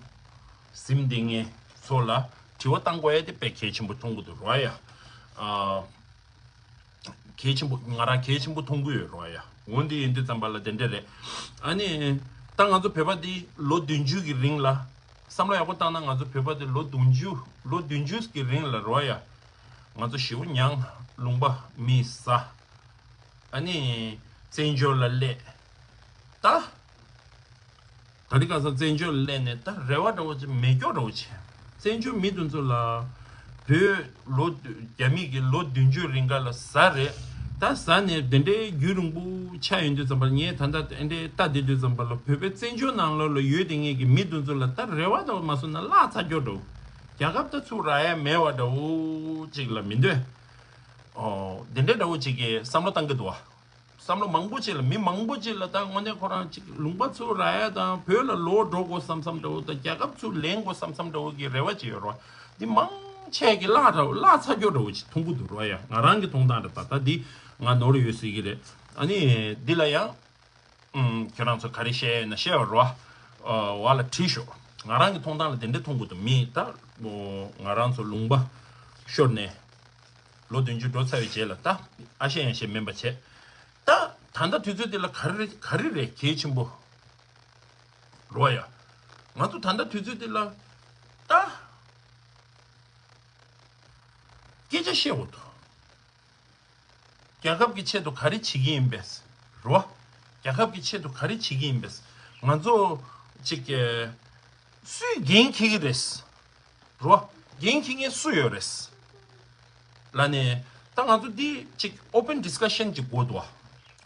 ཟིན་བསྡད་མཁན་ཚོ་ལ་དྲི་བ་བཏང་དགོས་ཡ་དེ་དཔེ་གལ་ཆེན་པོ་མཐོང་གི་འདུག་རེད་བ་ཡ། ཨ། གལ་ཆེན་པོ། ང་རང་གལ་ཆེན་པོ་མཐོང་གི་ཡོད་རེད་བ་ཡ། འོ་འདི་ཡིན་དུས་ཙམ་པ་ལ་དེ་འདྲ་རེད། ཨ་ནི་ད་ང་ཚོ་བོད་པ་འདི་ལོ་བདུན་ཅུ་གི་རིང་ལ། བསམ་བློ་ཡག་པོ་བཏང་ན་ང་ཚོ་བོད་པ་འདི་ལོ་བདུན་ཅུ། ལོ་བདུན་ཅུ་གི་རིང་ལ་རེད་བ་ཡ། ང་ཚོ་ཞེ་པོ་མྱངས། ལུང་པ་མི་ཟ། ཨ་ནི་བཙན་བྱོལ་ལ་སླེབས། ད། ད་རེས་ཁ་སང་བཙན་བྱོལ་ལ་སླེབས་ནས་ད་རེ་བ་འདྲ་བོ་ཅིག་མེད་སྐྱོ་འདྲ་བོ་བྱས། བཙན་བྱོལ་མི་དེ་ཚོ་ལ་བོད་ལོ་བདུན། རྒྱ་མི་གི་ལོ་བདུན་ཅུ་རིང་ག་ལ་ཟ་རེད། ད་ཟ་ནས་དེ་འདྲའི་རྒྱུན་རིང་པོ་ཆགས་ཡོང་དུས་ཙམ་པ་ལ། ངས་ད་ལྟ་དེ་འདྲའི་ལྟ་བསྡད་དུས་ཙམ་པ་ལ་བོད་པའི་བཙན་བྱོལ་ནང་ལོགས་ལ་ཡོད་དེ་ངེད་ཀྱི་མི་དེ་ཚོ་ལ་ད་རེ་བ་འདྲ་བོ་མ་བཟོ་ན་བརླག་ཚར་སྐྱོ་འདྲ་བོ། རྒྱལ་ཁབ་ད་ཚུར་རག་ཡ་མེད་པ་འདྲ་བོ་ཅིག་ལ་མི་འདོད། ཨོ། དེ་འདྲའི་འདྲ་བོ་ཅིག་གི་བསམ་བློ་བཏང་གི་འདུག་བ། བསམ་བློ་མང་པོ་ཅིག་ལ། མི་མང་པོ་ཅིག་ལ་ད་དངོས་གནས་ཁོ་རང་ཅིག་ལུང་པ་ཚུར་རག་ཡ་དང་། བོད་ལ་ལོག་འགྲོ་དགོས་བསམ་བསམ་འདྲ་བོ་དང་། རྒྱལ་ཁབ་ཚུར་ལེན་དགོས་བསམ་བསམ་འདྲ་བོ་གི་རེ་བ་ཅིག་ཡོད་རེད་བ། འདི་མང་ཆེ་གི་བརླག་འདྲ་བོ། བརླག་ཚར་སྐྱོ་འདྲ་བོ་ཅིག་མཐོང་གི་འདུག་རེད་བ་ཡ། ང་རང་གི་མཐོང་སྟངས་རེད། ད་ལྟ་འདི་ང་ནོར་ཡོད་སྲིད་ཀྱི་རེད། ཨ་ནི་འདི་ལ་ཡང་ཨུམ། ཁྱོད་རང་ཚོ་ག་རེ་བཤད་ཡོད་ན་བཤད་པ་རོ། ཨ། བ་ལ་དྲིས་ཤོག། ང་རང་གི་མཐོང་སྟངས་ལ་དེ་འདྲ་མཐོང་གི་འདུག། མི་ད་ང་རང་ཚོ་ལུང་པ་ཤོར་ནས་ལོ་བདུན་ཅུ་འགྲོ་ཚར་བའི་རྗེས་ལ། ད་ཨ་བཤད་ཡང་བཤད་མིན་པ་བྱས། ད་ད་ལྟ་དུས་ཚོད་འདི་ལ་ག་རེ་ག་རེ་རེད་གལ་ཆེན་པོ་རོ་ཡ། ང་ཚོ་ད་ལྟ་དུས་ཚོད་འདི་ལ་ད་སྐད་ཆ་བཤད་དགོས་འདུག། རྒྱལ་ཁབ་ཀྱི་ཆེད་དུ་ག་རེ་བྱེད་ཀྱི་ཡིན་པས་རོ། རྒྱལ་ཁབ་ཀྱི་ཆེད་དུ་ག་རེ་བྱེད་ཀྱི་ཡིན་པས། ང་ཚོ་ཅིག་སུས་འགན་འཁྱེར་གྱི་རེད་རོ། འགན་འཁྱེར་མཁན་སུ་ཡོད་རེད་ལབ་ནས། ད་ང་ཚོ་འདི་ཅིག་open discussion ཅིག་དགོས་འདུག་བ།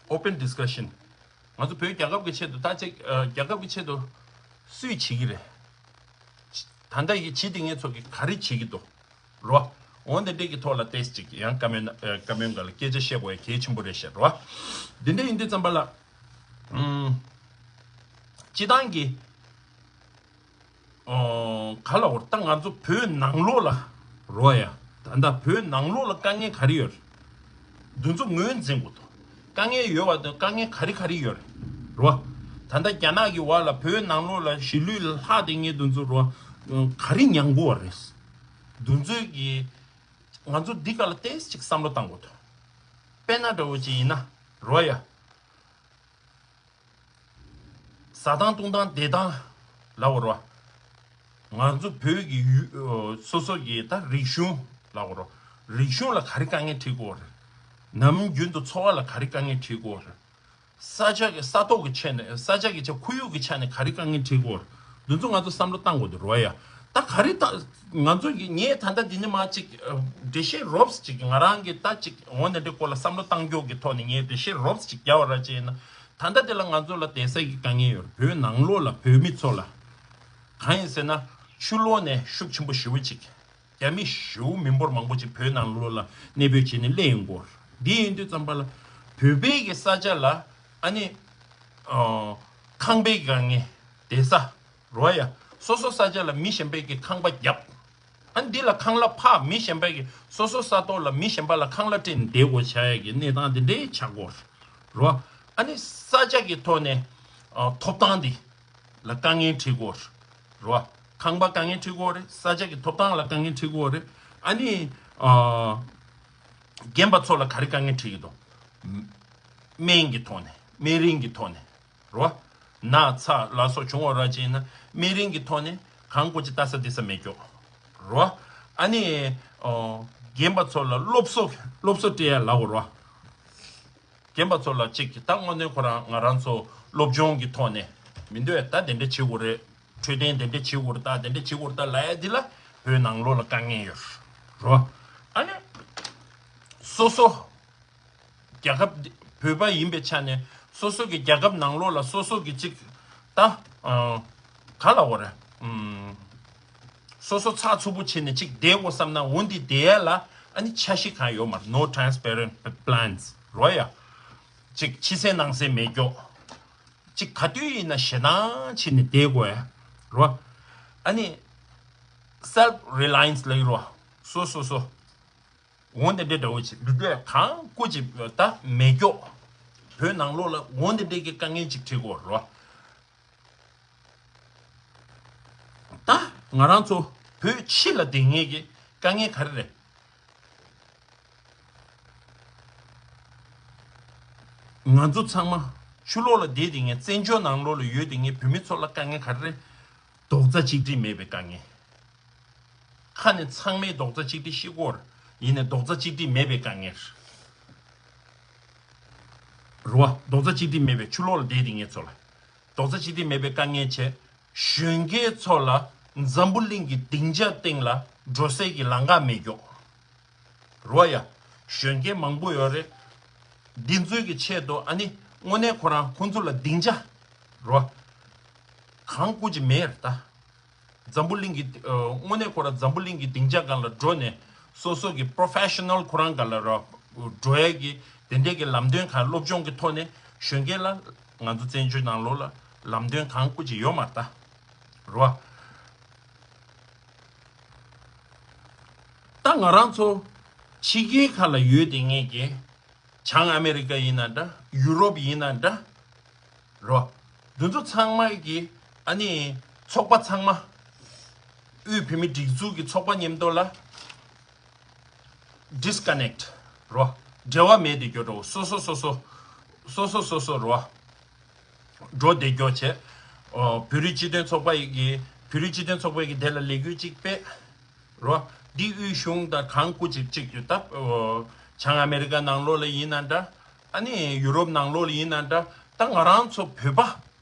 Open discussion། ང་ཚོ་བོད་རྒྱལ་ཁབ་ཀྱི་ཆེད་དུ། ད་ཅིག་རྒྱལ་ཁབ་ཀྱི་ཆེད་དུ་སུས་བྱེད་ཀྱི་རེད། ད་ལྟ་ཡི་བྱེད་དེ་ངེད་ཚོ་གིས་ག་རེ་བྱེད་ཀྱི་འདུག་རོ། འོ་འདི་འདྲས་ཀྱི་ཐོག་ལ་ཏོག་ཙམ་ཅིག་ཡང་བཀའ་མོལ་ན། ཨ། བཀའ་མོལ་སྒང་ལ་སྐད་ཆ་བཤད་དགོས་ཡ་གལ་ཆེན་པོ་རེད་ཤག་རོ། འདི་འདྲས་ཡིན་དུས་ཙམ་པ་ལ། ཨུམ། སྤྱི་བཏང་གི། ཨོ། ག་ལ་འོར། ད་ང་ཚོ་བོད་ནང་ལོགས་ལ་རོ་ཡ། ད་ལྟ་བོད་ནང་ལོགས་ལ་དཀའ་ངལ་ག་རེ་ཡོད་རེད། འདི་ཚོ་ངོས་འཛིན་དགོས་འདུག། དཀའ་ངལ་ཡོད་པ་དང་དཀའ་ངལ་ག་རེ་ག་རེ་ཡོད་རེད་རོ། ད་ལྟ་རྒྱ་ནག་གི་བར་ལ་བོད་ནང་ལོགས་ལ་གཞིས་ལུས་ལ་ལྷག་བསྡད་མཁན་འདི་ཚོ་རོ། ག་རེ་མྱངས་དགོས་པ་རེད། འདི་ཚོའི་གི་ང་ཚོ་འདི་ག་ལ་ཏོག་ཙམ་ཅིག་བསམ་བློ་བཏང་དགོས་འདུག། དཔེར་ན་འདྲ་བོ་ཅིག་ཡིན་ན་རོ་ཡ། ཟ་སྟངས་འཐུང་སྟངས་བསྡད་སྟངས་ལབ་དགོས་རེད་བ། ང་ཚོ་བོད་ཀྱི་ཡུལ། སོ་སོ་གི་ད་རིག་གཞུང་ལབ་དགོས་རེད། རིག་གཞུང་ལ་ག་རེ་དཀའ་ངལ་འཕྲད་ཀྱི་ཡོད་རེད། ནམ་རྒྱུན་དུ་འཚོ་བ་ལ་ག་རེ་དཀའ་ངལ་འཕྲད་ཀྱི་ཡོད་རེད། ས་ཆ་གི་ས་ཐོག་གི་ཆ་ནས། ས་ཆ་གི་ཆ། ཁོར་ཡུག་གི་ཆ་ནས་ག་རེ་དཀའ་ངལ་འཕྲད་ཀྱི་ཡོད་རེད། འདི་ཚོ་ང་ཚོ་བསམ་བློ་བཏང་དགོས་འདུག་རེད་བ་ཡ། ད་ག་རེ་ད་ང་ཚོ་གི། ངས་ད་ལྟ་འདི་ནས་མར་ཅིག་འགྲེལ་བཤད་རོབ་ཙམ་ཅིག་ང་རང་གི་ད་ཅིག་འོ་ན་འདི་སྐོར་ལ་བསམ་བློ་བཏང་རྒྱུ་གི་ཐོག་ནས་ངས་འགྲེལ་བཤད་རོབ་ཙམ་ཅིག་རྒྱག་པ་ར་བྱས་ན། ད་ལྟ་དེ་ལ་ང་ཚོ་ལ་བསྡད་ས་གི་དཀའ་ངལ་ཡོད་རེད། བོད་ནང་ལོགས་ལ་བོད་མི་ཚོ་ལ། གང་ཡིན་ཟེར་ན། ཕྱི་ལོགས་ནས་ཤུགས་ཆེན་པོ་ཞེ་པོ་ཅིག། རྒྱ་མི་ཞེ་པོ་མི་འབོར་མང་པོ་ཅིག་བོད་ནང་ལོགས་ལ་གནས་སྤོས་བྱས་ནས་སླེབས་ཡོང་གི་ཡོད་རེད། འདི་ཡིན་དུས་ཙམ་པ་ལ་བོད་པའི་གི་ས་ཆ་ལ་ཨ་ནི། ཨོ། ཁང་པའི་སྒང་ནས་བསྡད་ས་རེད་བ་ཡ། སོ་སོ་ས་ཆ་ལ་མི་གཞན་པའི་གི་ཁང་པ་བརྒྱབ། ཨ་ནི་འདི་ལ་ཁང་གླ་ཕར། མི་གཞན་པའི་གི། སོ་སོ་ས་ཐོག་ལ་མི་གཞན་པ་ལ་ཁང་གླ་སྤྲད་ནས་བསྡད་དགོས་བྱ་ཡ་གི་གནས་སྟངས་དེ་འདྲའི་ཆགས་ཀྱི་ཡོད་རེད་བ། ཨ་ནི་ས་ཆ་གི་ཐོག་ནས་ ཨ་ཐོབ་ཐང་འདི་ལ་དཀའ་ངལ་འཕྲད་ཀྱི་ཡོད་རེད་བ། ཁང་པ་དཀའ་ངལ་འཕྲད་ཀྱི་ཡོད་རེད། ས་ཆ་གི་ཐོབ་ཐང་ལ་དཀའ་ངལ་འཕྲད་ཀྱི་ཡོད་རེད། ཨ་ནི་ཨ་རྒན་པ་ཚོ་ལ་ག་རེ་དཀའ་ངལ་འཕྲད་ཀྱི་འདུག་སྨན་གྱི་ཐོག་ནས་སྨན་རིན་གྱི་ཐོག་ནས་རེད་བ། ན་ཚ་ལ་སོགས་བྱུང་བ་ར་ཅིག་ཡིན་ན་སྨན་རིན་གྱི་ཐོག་ནས་གང་དགོས་ཅིག་ལྟ་ས་བསྡད་ས་མེད་ཀྱོག་རེད་བ། ཨ་ནི་ཨོ་རྒན་པ་ཚོ་ལ་སློབ་གསོ་སློབ་གསོ་སྤྲད་ཡ་ལབ་དགོས་རེད་བ། རྒན་པ་ཚོ་ལ་གཅིག་གི་ད་དངོས་གནས་ཁོ་རང་ང་རང་ཚོ་སློབ་སྦྱོང་གི་ཐོག་ནས་མི་འདོད་ད་དེ་འདྲ་བྱེད་དགོས་རེད། འཕྲོད་བསྟེན་དེ་འདྲ་བྱེད་དགོས་རེད། ད་དེ་འདྲ་བྱེད་དགོས་རེད་ད་ལབ་ཡ་འདི་ལ་བོད་ནང་ལོགས་ལ་དཀའ་ངལ་ཡོད་རེད། ཨ་ནི་སོ་སོ་རྒྱལ་ཁབ་འདི་བོད་པ་ཡིན་པའི་ཆ་ནས་སོ་སོ་གི་རྒྱལ་ཁབ་ནང་ལོགས་ལ་སོ་སོ་གི་གཅིག་ད་ཨ་ག་ལབ་དགོས་རེད། ཨམ། སོ་སོ་ཚགས་ཚུད་པོ་བྱས་ནས་གཅིག་བསྡད་དགོས་བསམ་ན་འོ་འདི་བསྡད་ཡ་ལ་ཨ་ནི་འཆར་གཞི་གང་ཡོད་མ་རེད། No transparent plans རོ་ཡ། གཅིག་ཕྱི་གསལ་ནང་གསལ་མེད་ཀྱོག་གཅིག་ག་དུས་ཡིན་ན་ཞེད་སྣང་བྱས་ནས་བསྡད་དགོས་ཡ་རོ། ཨ་ནི་self reliance ལབ་ཀྱི་རོ། སོ་སོ་སོ། འོ་འདི་འདྲའི་འདྲ་བོ་ཅིག་འདི་འདྲ་གང་སྐུ་ཅིག་ད་མེད་ཀྱོག་བོད་ནང་ལོགས་ལ་འོ་འདི་འདྲའི་གི་དཀའ་ངལ་ཅིག་འཕྲད་ཀྱི་ཡོད་རེད་བ། ད་ང་རང་ཚོ་བོད་ཕྱི་ལ་བསྡད་མཁན་གྱི་དཀའ་ངལ་ག་རེ་རེད། ང་ཚོ་ཚང་མ་ཕྱི་ལོགས་ལ་བསྡད་བསྡད་མཁན་བཙན་བྱོལ་ནང་ལོགས་ལ་ཡོད་བསྡད་མཁན་བོད་མི་ཚོ་ལ་དཀའ་ངལ་ག་རེ་རེད། རྡོག་རྩ་གཅིག་སྒྲིལ་མེད་པའི་དཀའ་ངལ། ཁ་ནས་ཚང་མས་རྡོག་རྩ་གཅིག་སྒྲིལ་བཤད་ཀྱི་ཡོད་རེད། ཡིན་ནའི་རྡོག་རྩ་གཅིག་སྒྲིལ་མེད་པའི་དཀའ་ངལ་རེད་བ། རྡོག་རྩ་གཅིག་སྒྲིལ་མེད་པའི་ཕྱི་ལོགས་ལ་བསྡད་བསྡད་མཁན་ཚོ་ལ་རྡོག་རྩ་གཅིག་སྒྲིལ་མེད་པའི་དཀའ་ངལ་བྱས། གཞོན་སྐྱེས་ཚོ་ལ་འཛམ་བུ་གླིང་གི་སྡིངས་ཆ་སྟེང་ལ་འགྲོ་སའི་གི་ལམ་ཁ་མེད་ཀྱོག་རེད་བ་ཡ། གཞོན་སྐྱེས་མང་པོ་ཡོད་རེད། འདི་ཚོའི་གི་ཆེད་དུ་ཨ་ནི་དངོས་གནས་ཁོ་རང་ཁོང་ཚོ་ལ་སྡིངས་ཆ་རོ། གང་སྐུ་ཅི་མེད་རེད་ད། འཛམ་བུ་གླིང་གི་ཨ་དངོས་གནས་ཁོ་རང་འཛམ་བུ་གླིང་གི་སྡིངས་ཆ་སྒང་ལ་འགྲོ་ནས་སོ་སོ་གི་པོ་རོ་ཕེ་ཤ་ནལ་ཁོ་རང་སྒང་ལ་རོ་འགྲོ་ཡས་ཀྱི་དེ་འདྲས་ཀྱི་ལམ་སྟོན་གང་སློབ་སྦྱོང་གི་ཐོག་ནས་གཞོན་སྐྱེས་ལ་ང་ཚོ་བཙན་བྱོལ་ནང་ལོགས་ལ་ལམ་སྟོན་གང་སྐུ་ཅི་ཡོད་མ་རེད་ད། རོ། ད་ང་རང་ཚོ་ཕྱི་རྒྱལ་ཁག་ལ་ཡོད་བསྡད་མཁན་གྱི་བྱང་ཨ་མེ་རི་ཀ་ཡིན་ན་འདྲ། ཡུ་རོབ་ཡིན་ན་འདྲ། རོ། འདི་ཚོ་ཚང་མ་གི་ཨ་ནི་ཚོགས་པ་ཚང་མ་དབུས་བོད་མིའི་སྒྲིག་འཛུགས་ཀྱི་ཚོགས་པ་མཉམ་དུ་ལ་ཌིས་ཀ་ནེག་ཊི་རོ། འབྲེལ་བ་མེད་དེ་སྐྱོ་འགྲོ། སོ་སོ་སོ་སོ་སོ་སོ་སོ་སོ་རོ། འགྲོ་བསྡད་སྐྱོ་བྱས། ཨོ་བོད་རིགས་སྤྱི་མཐུན་ཚོགས་པ་ཡི་གི་བོད་རིགས་སྤྱི་མཐུན་ཚོགས་པ་ཡི་གི་དེ་ལ་ལས་འགུལ་ཅིག་སྤེལ། རོ། འདི་དབུས་གཞུང་དང་གང་སྐུ་ཅིག་ཅིག་ཡོད་སྟབས། ཨོ་བྱང་ཨ་མེ་རི་ཀ་ནང་ལོགས་ལ་ཡིན་ན་འདྲ། ཨ་ནི་ཡུ་རོབ་ནང་ལོགས་ལ་ཡིན་ན་འདྲ། ད་ང་རང་ཚོ་བོད་པ་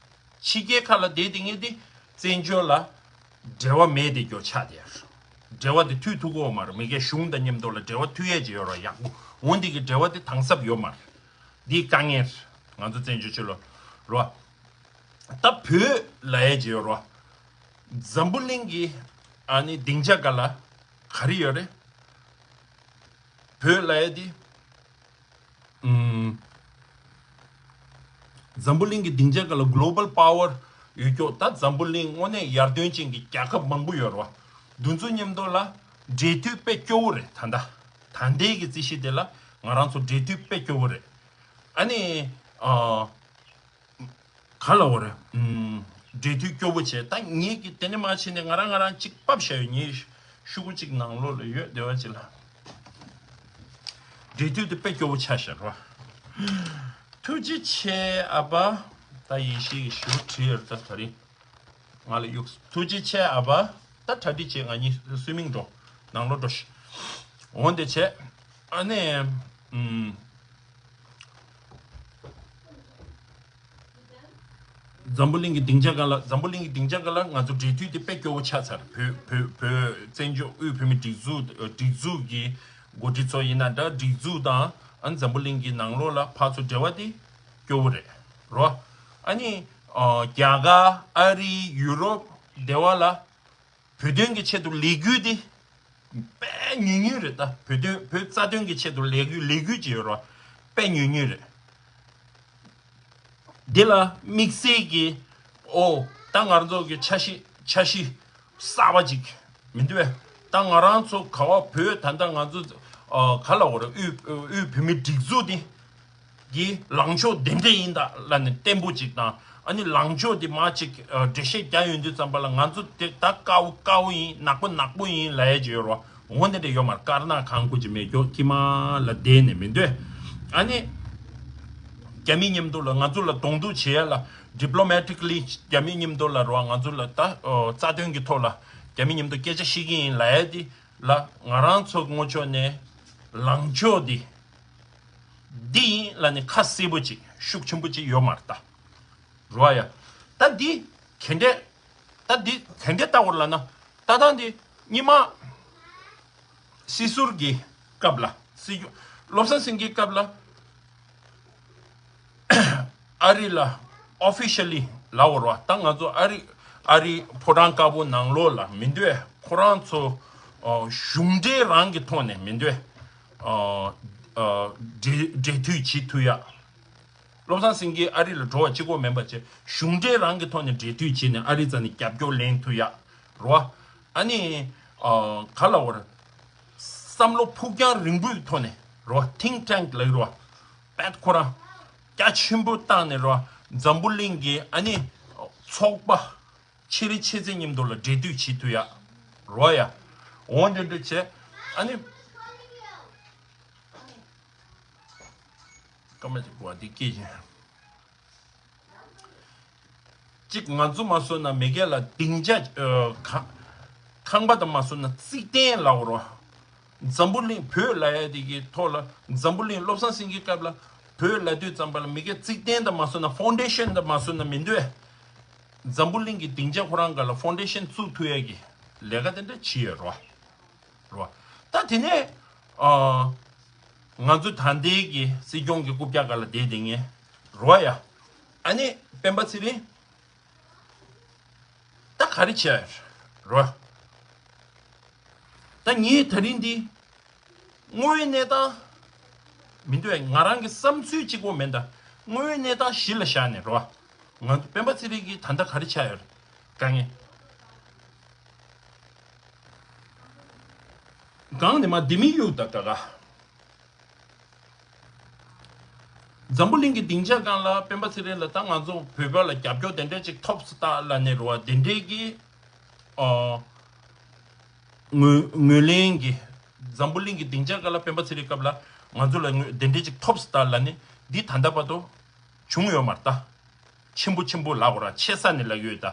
ཕྱི་རྒྱལ་ཁག་ལ་བསྡད་དེ་ངས་འདི་བཙན་བྱོལ་ལ་འབྲེལ་བ་མེད་དེ་སྐྱོ་ཆགས་དེ་ཡར། འབྲེལ་བ་དེ་མཐུད་ཐུབ་ཀྱི་ཡོད་མ་རེད། མི་སྒེར་གཞུང་དང་མཉམ་དུ་ལ་འབྲེལ་བ་མཐུད་ཡས་ཅིག་ཡོད་རོགས་ཡག་པོ། འོན་ཏེ་གི་འབྲེལ་བ་དེ་དྭངས་གསབ་ཡོད་མ་རེད། འདི་དཀའ་ངལ་རེད། ང་ཚོ་བཙན་བྱོལ་ཕྱི་ལོགས་རོ། ད་བོད་ལབ་ཡས་ཅིག་ཡོད་རོ། འཛམ་བུ་གླིང་གི་ཨ་ནི་སྡིངས་ཆ་སྒང་ལ་ག་རེ་ཡོད་རེད། བོད་ལབ་ཡས་དེ། ཨུམ། འཛམ་བུ་གླིང་གི་སྡིངས་ཆ་སྒང་ལ་གོ་ལོ་བལ་པ་ཝར་ཡོད་ཀྱོག་ད་འཛམ་བུ་གླིང་དངོས་གནས་ཡར་ཐོན་ཅན་གྱི་རྒྱལ་ཁབ་མང་པོ་ཡོད་རེད་བ། འདི་ཚོ་མཉམ་དུ་ལ་འབྲེལ་མཐུད་དཔེ་སྐྱོ་བོ་རེད་ད་ལྟ། ད་ལྟའི་གི་རྩིས་གཞི་དེ་ལ་ང་རང་ཚོ་འབྲེལ་མཐུད་དཔེ་སྐྱོ་བོ་རེད། ཨ་ནི། ཨ། ག་ལབ་དགོས་རེད། ཨུམ། འབྲེལ་མཐུད་སྐྱོ་བོ་བྱས། ད་ངེད་ཀྱིས་དེ་ནས་མར་ཕྱིན་ནས་ང་རང་ང་རང་གཅིག་ཕབ་བཞག་ཡོད། ངའི་ཤོག་གུ་གཅིག་ནང་ལོགས་ལ་ཡོད། སྡེ་བ་གཅིག་ལ། འབྲེལ་མཐུད་དེ་དཔེ་སྐྱོ་བོ་ཆགས་བཞག་རོ། ཐུགས་རྗེ་ཆེ་ཨ་ཕ། ད་ཡེ་ཤེས་ཀྱི་ཞུ་བྲིས་ཡོད། ད་ད་རིང་ང་ལ་གཡུགས། ཐུགས་རྗེ་ཆེ་ཨ་ཕ། ད་གྲ་སྒྲིག་བྱེད། ང་གཉིས་སུ་མིང་འགྲོ། ནང་ལོགས་འགྲོ་ཤིག་འོན་ཏེ་བྱས། ཨ་ནི། ཨུམ། འཛམ་བུ་གླིང་གི་སྡིངས་ཆ་སྒང་ལ། འཛམ་བུ་གླིང་གི་སྡིངས་ཆ་སྒང་ལ་ང་ཚོ་འབྲེལ་མཐུད་དེ་དཔེ་སྐྱོ་བོ་ཆགས་ཚར། བོད་བོད་བོད་བཙན་བྱོལ་དབུས་བོད་མིའི་སྒྲིག་འཛུགས་སྒྲིག་འཛུགས་ཀྱི་འགོ་ཁྲིད་ཚོ་ཡིན་ན་འདྲ། སྒྲིག་འཛུགས་དང་ཨ་འཛམ་བུ་གླིང་གི་ནང་ལོགས་ལ་ཕར་ཚུར་འབྲེལ་བ་དེ་སྐྱོ་བོ་རེད་རོ། ཨ་ནི་རྒྱ་གར་ཨ་རི་ཡུ་རོབ་སྡེ་བ་ལ། བོད་དོན་གྱི་ཆེད་དུ་ལས་འགུལ་འདི་དཔེ་ཉུང་ཉུང་རེད་ད། བོད་དོན་བོད་རྩ་དོན་གྱི་ཆེད་དུ་ལས་འགུལ་ལས་འགུལ་ཅིག་ཡོད་རེད། དཔེ་ཉུང་ཉུང་རེད། འདི་ལ་དམིགས་བསལ་གྱི་ཨོ་ད་ང་ཚོ་གི་འཆར་གཞི་འཆར་གཞི་གསར་པ་ཅིག་མི་འདུག་བས། ད་ང་རང་ཚོ་ག་བ་བོད་ད་ལྟ་ང་ཚོ་ཨ་ག་ལ་འོ་རེད། དབུས་དབུས་བོད་མིའི་སྒྲིག་འཛུགས་འདི། གི་ལངས་ཕྱོགས་དེ་འདྲ་ཡིན་ད་ལབ་ནས་བརྟན་པོ་ཅིག་དང་། ཨ་ནི་ལངས་ཕྱོགས་དེ་མར་ཅིག་འགྲེལ་བཤད་རྒྱག་ཡོང་དུས་ཙམ་པ་ལ་ང་ཚོ་དེ་ད་དཀའ་བོ་དཀའ་བོ་ཡིན། ནག་པོ་ནག་པོ་ཡིན་ལབ་ཡས་ཅིག་ཡོད་རེད་བ། འོ་དེ་འདྲ་ཡོད་མ་རེད། དཀར་ནག་གང་དགོས་ཀྱི་མེད། ཀྱོག་ཁྱི་མ་ལ་བསྡད་ནས་མི་འདོད། ཨ་ནི་རྒྱ་མི་མཉམ་དུ་ལ་ང་ཚོ་ལ་གདོང་གཏུག་བྱེད་ཡ་ལ། ཌི་པི་ལོ་མེ་ཊིག་ལི་རྒྱ་མི་མཉམ་དུ་ལ་རེད་བ། ང་ཚོ་ལ་ད་རྩ་དོན་གྱི་ཐོག་ལ་རྒྱ་མི་མཉམ་དུ་སྐད་ཆ་བཤད་ཀྱི་ཡིན་ལབ་ཡ་དེ་ལ་ང་རང་ཚོ་ངོ་ཕྱོགས་ནས་ལངས་ཕྱོགས་དེ་འདི་ཡིན་ལབ་ནས་ཁ་གསལ་པོ་ཅིག་ཤུགས་ཆེན་པོ་ཅིག་ཡོད་མ་རེད་ད། རེད་བ་ཡ། ད་འདི་ག་འདྲས། ད་འདི་ག་འདྲས་ལྟ་བར་ལབ་ན། ད་ད་འདི་སྔོན་མ་སྲིད་ཟུར་གྱི་སྐབས་ལ། སྲིད་སྐྱོང་བློ་བཟང་སེང་གེའི་སྐབས་ལ་ཨ་རི་ལ་ཨོ་ཕི་ཤལ་ལི་ལབ་དགོས་རེད་བ། ད་ང་ཚོ་ཨ་རི་ཨ་རི་ཕོ་བྲང་དཀར་པོ་ནང་ལོགས་ལ་མི་འདོད། ཁོ་རང་ཚོ་ཨ་གཞུང་འབྲེལ་རང་གི་ཐོག་ནས་མི་འདོད། ཨ་ཨ་འབྲེལ་འབྲེལ་མཐུད་བྱེད་ཐུབ་ཡ། བློ་བཟང་སེང་གེ་ཨ་རི་ལ་འགྲོ་བ་གཅིག་པོ་མིན་པ་བྱས། གཞུང་འབྲེལ་རང་གི་ཐོག་ནས་འབྲེལ་མཐུད་བྱས་ནས་ཨ་རི་རྩ་ནས་རྒྱབ་སྐྱོར་ལེན་ཐུབ་ཡ་རེད་བ། ཨ་ནི་ཨ་ག་ལབ་དགོས་རེད། བསམ་བློ་ཕུགས་རྒྱང་རིང་པོའི་ཐོག་ནས་རེད་བ། ཐིང་ཊེང་ལབ་ཀྱི་རེད་བ། དཔེ་ཁོ་རང་རྒྱ་ཆེན་པོ་བཏང་ནས་རེད་བ། འཛམ་བུ་གླིང་གི་ཨ་ནི་ཚོགས་པ་ཆེ་རི་ཆེ་ཚེ་མཉམ་དུ་ལ་འབྲེལ་མཐུད་བྱེད་ཐུབ་ཡ་རེད་བ་ཡ། འོ་འདྲ་འདྲ་བྱས། ཨ་ནི་སྐར་མ་གཅིག་གོ་བ་འདི་སྐད་ཀྱི། གཅིག་ང་ཚོ་མ་བཟོ་ན་མི་སྒེར་ལ་སྡིངས་ཆ། ཨ་ཁ་ཁང་པ་དང་མ་བཟོ་ན་རྩིག་གདན་ལབ་དགོས་རེད་བ། འཛམ་བུ་གླིང་བོད་ལབ་ཡ་དེ་གི་ཐོག་ལ། འཛམ་བུ་གླིང་བློ་བཟང་སེང་གེའི་སྐབས་ལ་བོད་ལབ་དུས་ཙམ་པ་ལ་མི་སྒེར་རྩིག་གདན་དང་མ་བཟོ་ན། ཕའུན་ཌེ་ཤན་དང་མ་བཟོ་ན་མི་འདོད། འཛམ་བུ་གླིང་གི་སྡིངས་ཆ་ཁོ་རང་སྒང་ལ་ཕའུན་ཌེ་ཤན་བཙུགས་ཐུབ་ཡ་གི་ལས་ཀ་དེ་འདྲ་བྱས་ཡོད་རེད་བ། རེད་བ། ད་དེ་ནས་ཨ་ང་ཚོ་ད་ལྟའི་གི་སྲིད་སྐྱོང་གི་རྐུབ་བཀྱག་སྒང་ལ་བསྡད་བསྡད་མཁན་རེད་བ་ཡ། ཨ་ནི་སྤེན་པ་ཚེ་རིང་ད་ག་རེ་བྱས་ཡོད་རེད་བ། ད་ངས་ད་རིང་འདི་དངོས་ཡོད་གནས་སྟངས་མི་འདུག་ཨེ། ང་རང་གི་བསམ་ཚུལ་གཅིག་པོ་མིན་ད། དངོས་ཡོད་གནས་སྟངས་གཞི་ལ་བཞག་ནས་རེད་བ། ང་ཚོ་སྤེན་པ་ཚེ་རིང་གིས་ད་ལྟ་ག་རེ་བྱས་ཡོད་རེད། དཀའ་ངལ་སྒང་ནས་མར་ལྡེ་མིག་གཡུག་ད་ག་ག་འཛམ་བུ་གླིང་གི་སྡིངས་ཆ་སྒང་ལ་སྤེན་པ་ཚེ་རིང་ལ་ད་ང་ཚོ་བོད་པ་ལ་རྒྱབ་སྐྱོར་དེ་འདྲས་ཅིག་ཐོབ་སོང་ད་ལབ་ནས་རེད་བ། དེ་འདྲས་ཀྱི་ཨ་ངོས་ངོས་ལེན་གྱི། འཛམ་བུ་གླིང་གི་སྡིངས་ཆ་སྒང་ལ་སྤེན་པ་ཚེ་རིང་སྐབས་ལ་ང་ཚོ་ལ་ངོས་དེ་འདྲས་ཅིག་ཐོབ་སོང་ད་ལབ་ནས་འདི་ད་ལྟ་བར་དུ་བྱུང་ཡོད་མ་རེད་ད། ཆེན་པོ་ཆེན་པོ་ལབ་དགོས་རེད་བ། ཆེ་ས་ནས་ལབ་ཡོད་ད།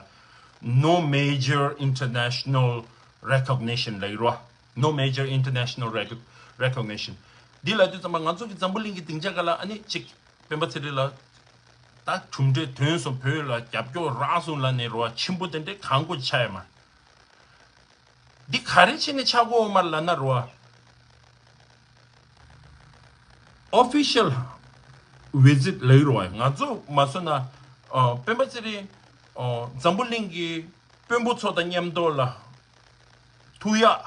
No major international recognition ལབ་ཡོད་རེད་བ། No major international recog- recognition. འདི་ལབ་དུས་ཙམ་པ་ང་ཚོ་གི་འཛམ་བུ་གླིང་གི་སྡིངས་ཆ་སྒང་ལ་ཨ་ནི་གཅིག་སྤེན་པ་ཚེ་རིང་ལ་ད་གྲུབ་འབྲས་ཐོན་སོང་། བོད་ལ་རྒྱབ་སྐྱོར་རག་སོང་ལབ་ནས་རེད་བ། ཆེན་པོ་དེ་འདྲས་གང་དགོས་ཆགས་ཡོད་མ་རེད། འདི་ག་རེ་བྱས་ནས་ཆགས་ཀྱི་ཡོད་མ་རེད་ལབ་ན་རེད་བ། Official visit ལབ་ཀྱི་རེད་བ། ང་ཚོ་མ་བཟོ་ན་ཨ་སྤེན་པ་ཚེ་རིང་ཨ་འཛམ་བུ་གླིང་གི་དཔོན་པོ་ཚོ་དང་མཉམ་དུ་ལ་ཐུག་ཡག་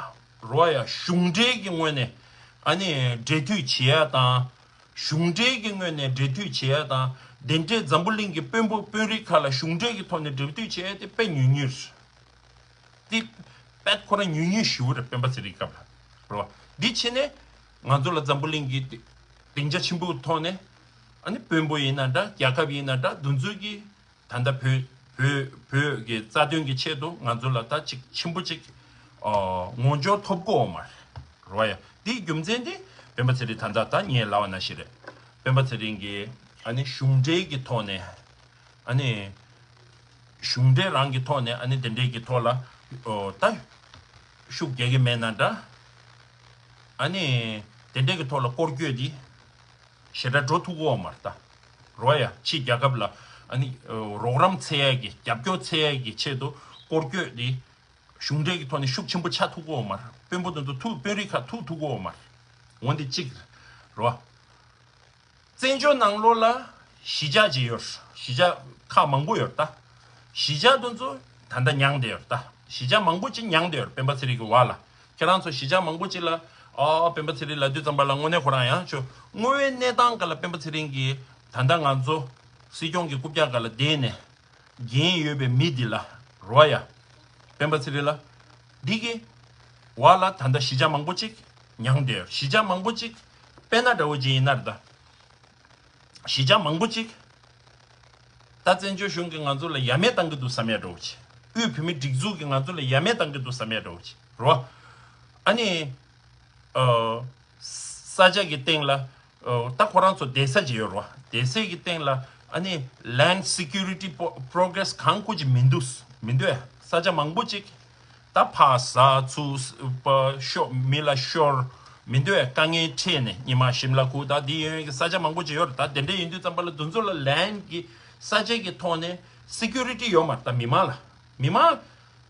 རེད་བ་ཡ། གཞུང་འབྲེལ་གྱི་ངོས་ནས་ཨ་ནི་འབྲེལ་མཐུད་བྱེད་ཡག་དང་། གཞུང་འབྲེལ་གྱི་ངོས་ནས་འབྲེལ་མཐུད་བྱེད་ཡག་དང་། དེ་འདྲའི་འཛམ་བུ་གླིང་གི་དཔོན་པོ་དཔོན་རིགས་ཁག་ལ་གཞུང་འབྲེལ་གྱི་ཐོག་ནས་འབྲེལ་མཐུད་བྱེད་ཡག་དེ་དཔེ་ཉུང་ཉུང་རེད། དེ་དཔེ་ཁོ་རང་ཉུང་ཉུང་ཞེ་པོ་རེད། སྤེན་པ་ཚེ་རིང་སྐབས་ལ་རེད་བ། འདི་བྱས་ནས་ང་ཚོ་ལ་འཛམ་བུ་གླིང་གི་སྡིངས་ཆ་ཆེན་པོའི་ཐོག་ནས་ཨ་ནི་དཔོན་པོ་ཡིན་ན་འདྲ། རྒྱལ་ཁབ་ཡིན་ན་འདྲ། འདི་ཚོ་གིས་ད་ལྟ་བོད་བོད་བོད་ཀྱི་རྩ་དོན་གྱི་ཆེད་དུ་ང་ཚོ་ལ་ད་ཅིག་ཆེན་པོ་ཅིག་ཨ་ངོ་སྦྱོར་ཐོབ་ཀྱི་ཡོད་མ་རེད་བ་ཡ། འདིའི་རྒྱུ་མཚན་དེ་སྤེན་པ་ཚེ་རིང་ད་ལྟ་ད་ངས་ལབ་པ་ནང་བཞིན་རེད། སྤེན་པ་ཚེ་རིང་གིས་ཨ་ནི་གཞུང་འབྲེལ་གྱི་ཐོག་ནས་ཨ་ནི་གཞུང་འབྲེལ་རང་གི་ཐོག་ནས་ཨ་ནི་དེ་འདྲས་ཀྱི་ཐོག་ལ་ཨོ་ད་ཤུགས་རྒྱག་གི་མེད་ན་འདྲ། ཨ་ནི་དེ་འདྲས་ཀྱི་ཐོག་ལ་སྐོར་སྐྱོད་འདི་ཞེ་དྲག་འགྲོ་ཐུབ་ཀྱི་ཡོད་མ་རེད་ད། རེད་བ་ཡ། ཕྱི་རྒྱལ་ཁབ་ལ་ཨ་ནི་ཨོ་རོགས་རམ་འཚོལ་ཡས་ཀྱི་རྒྱབ་སྐྱོར་འཚོལ་ཡས་ཀྱི་ཆེད་དུ་སྐོར་སྐྱོད་འདི་གཞུང་འབྲེལ་གྱི་ཐོག་ནས་ཤུགས་ཆེན་པོ་ཆགས་ཐུབ་ཀྱི་ཡོད་མ་རེད། དཔོན་པོ་དེ་ཚོ་ཐུག་དཔོན་རིགས་ཁག་ཐུག་ཐུབ་ཀྱི་ཡོད་མ་རེད། འོ་འདི་གཅིག་རེད་བ། བཙན་བྱོལ་ནང་ལོགས་ལ་གཞིས་ཆགས་ཅིག་ཡོད། གཞིས་ཆགས་ཁག་མང་པོ་ཡོད་ད། གཞིས་ཆགས་དེ་ཚོ་ད་ལྟ་མྱངས་བསྡད་ཡོད་ད། གཞིས་ཆགས་མང་པོ་ཅིག་མྱངས་བསྡད་ཡོད། སྤེན་པ་ཚེ་རིང་གི་བར་ལ་ཁྱེད་རང་ཚོ་གཞིས་ཆགས་མང་པོ་ཅིག་ལ་ཨ་སྤེན་པ་ཚེ་རིང་ལབ་དུས་ཙམ་པ་ལ་དངོས་གནས་ཁོ་རང་ཡང་ཆོ་དངོས་ཡོད་གནས་སྟངས་སྒང་ལ་སྤེན་པ་ཚེ་རིང་གིས་ད་ལྟ་ང་ཚོ་སྲིད་སྐྱོང་གི་རྐུབ་བཀྱག་སྒང་ལ་བསྡད་ནས་འགན་ཡོད་པའི་མི་འདི་ལ་རེད་བ་ཡ། སྤེན་པ་ཚེ་རིང་ལ་འདི་གི་བར་ལ་ད་ལྟ་གཞིས་ཆགས་མང་པོ་ཅིག་མྱངས་བསྡད་ཡོད། གཞིས་ཆགས་མང་པོ་ཅིག་དཔེར་ན་འདྲ་བོ་ཅིག་ཡིན་ན་རེད་ད། གཞིས་ཆགས་མང་པོ་ཅིག་ད་བཙན་བྱོལ་གཞུང་གིས་ང་ཚོ་ལ་ཡ་མེད་བཏང་གི་འདུག་བསམ་ཡ་འདྲ་བོ་ཅིག་དབུས་བོད་མིའི་སྒྲིག་འཛུགས་ཀྱིས་ང་ཚོ་ལ་ཡ་མེད་བཏང་གི་འདུག་བསམ་ཡ་འདྲ་བོ་ཅིག་རོ། ཨ་ནི། ཨ། ས་ཆ་གི་སྟེང་ལ། ཨ། ད་ཁོ་རང་ཚོ་བསྡད་ས་ཅིག་ཡོད་རོ། བསྡད་སའི་གི་སྟེང་ལ་ཨ་ནི་land security pro- progress གང་ཁུ་ཅིག་མི་འདུག་མི་འདུག་ས་ཆ་མང་པོ་ཅིག་ད་ཕར་ཟ་ཚུར་པ་ཤོར་མི་ལ་ཤོར་མི་འདུག་དཀའ་ངལ་འཕྲད་ནས་ཉི་མ་ཞིམ་ལ་ཁུ་ད་འདི་ཡོད་ཀྱི་ས་ཆ་མང་པོ་ཅིག་ཡོད་རེད། ད་དེ་འདྲ་ཡིན་དུས་ཙམ་པ་ལ་དེ་ཚོ་ལ་land གི་ས་ཆ་གི་ཐོག་ནས་security ཡོད་མ་རེད། ད་མི་མང་ལ་མི་མང་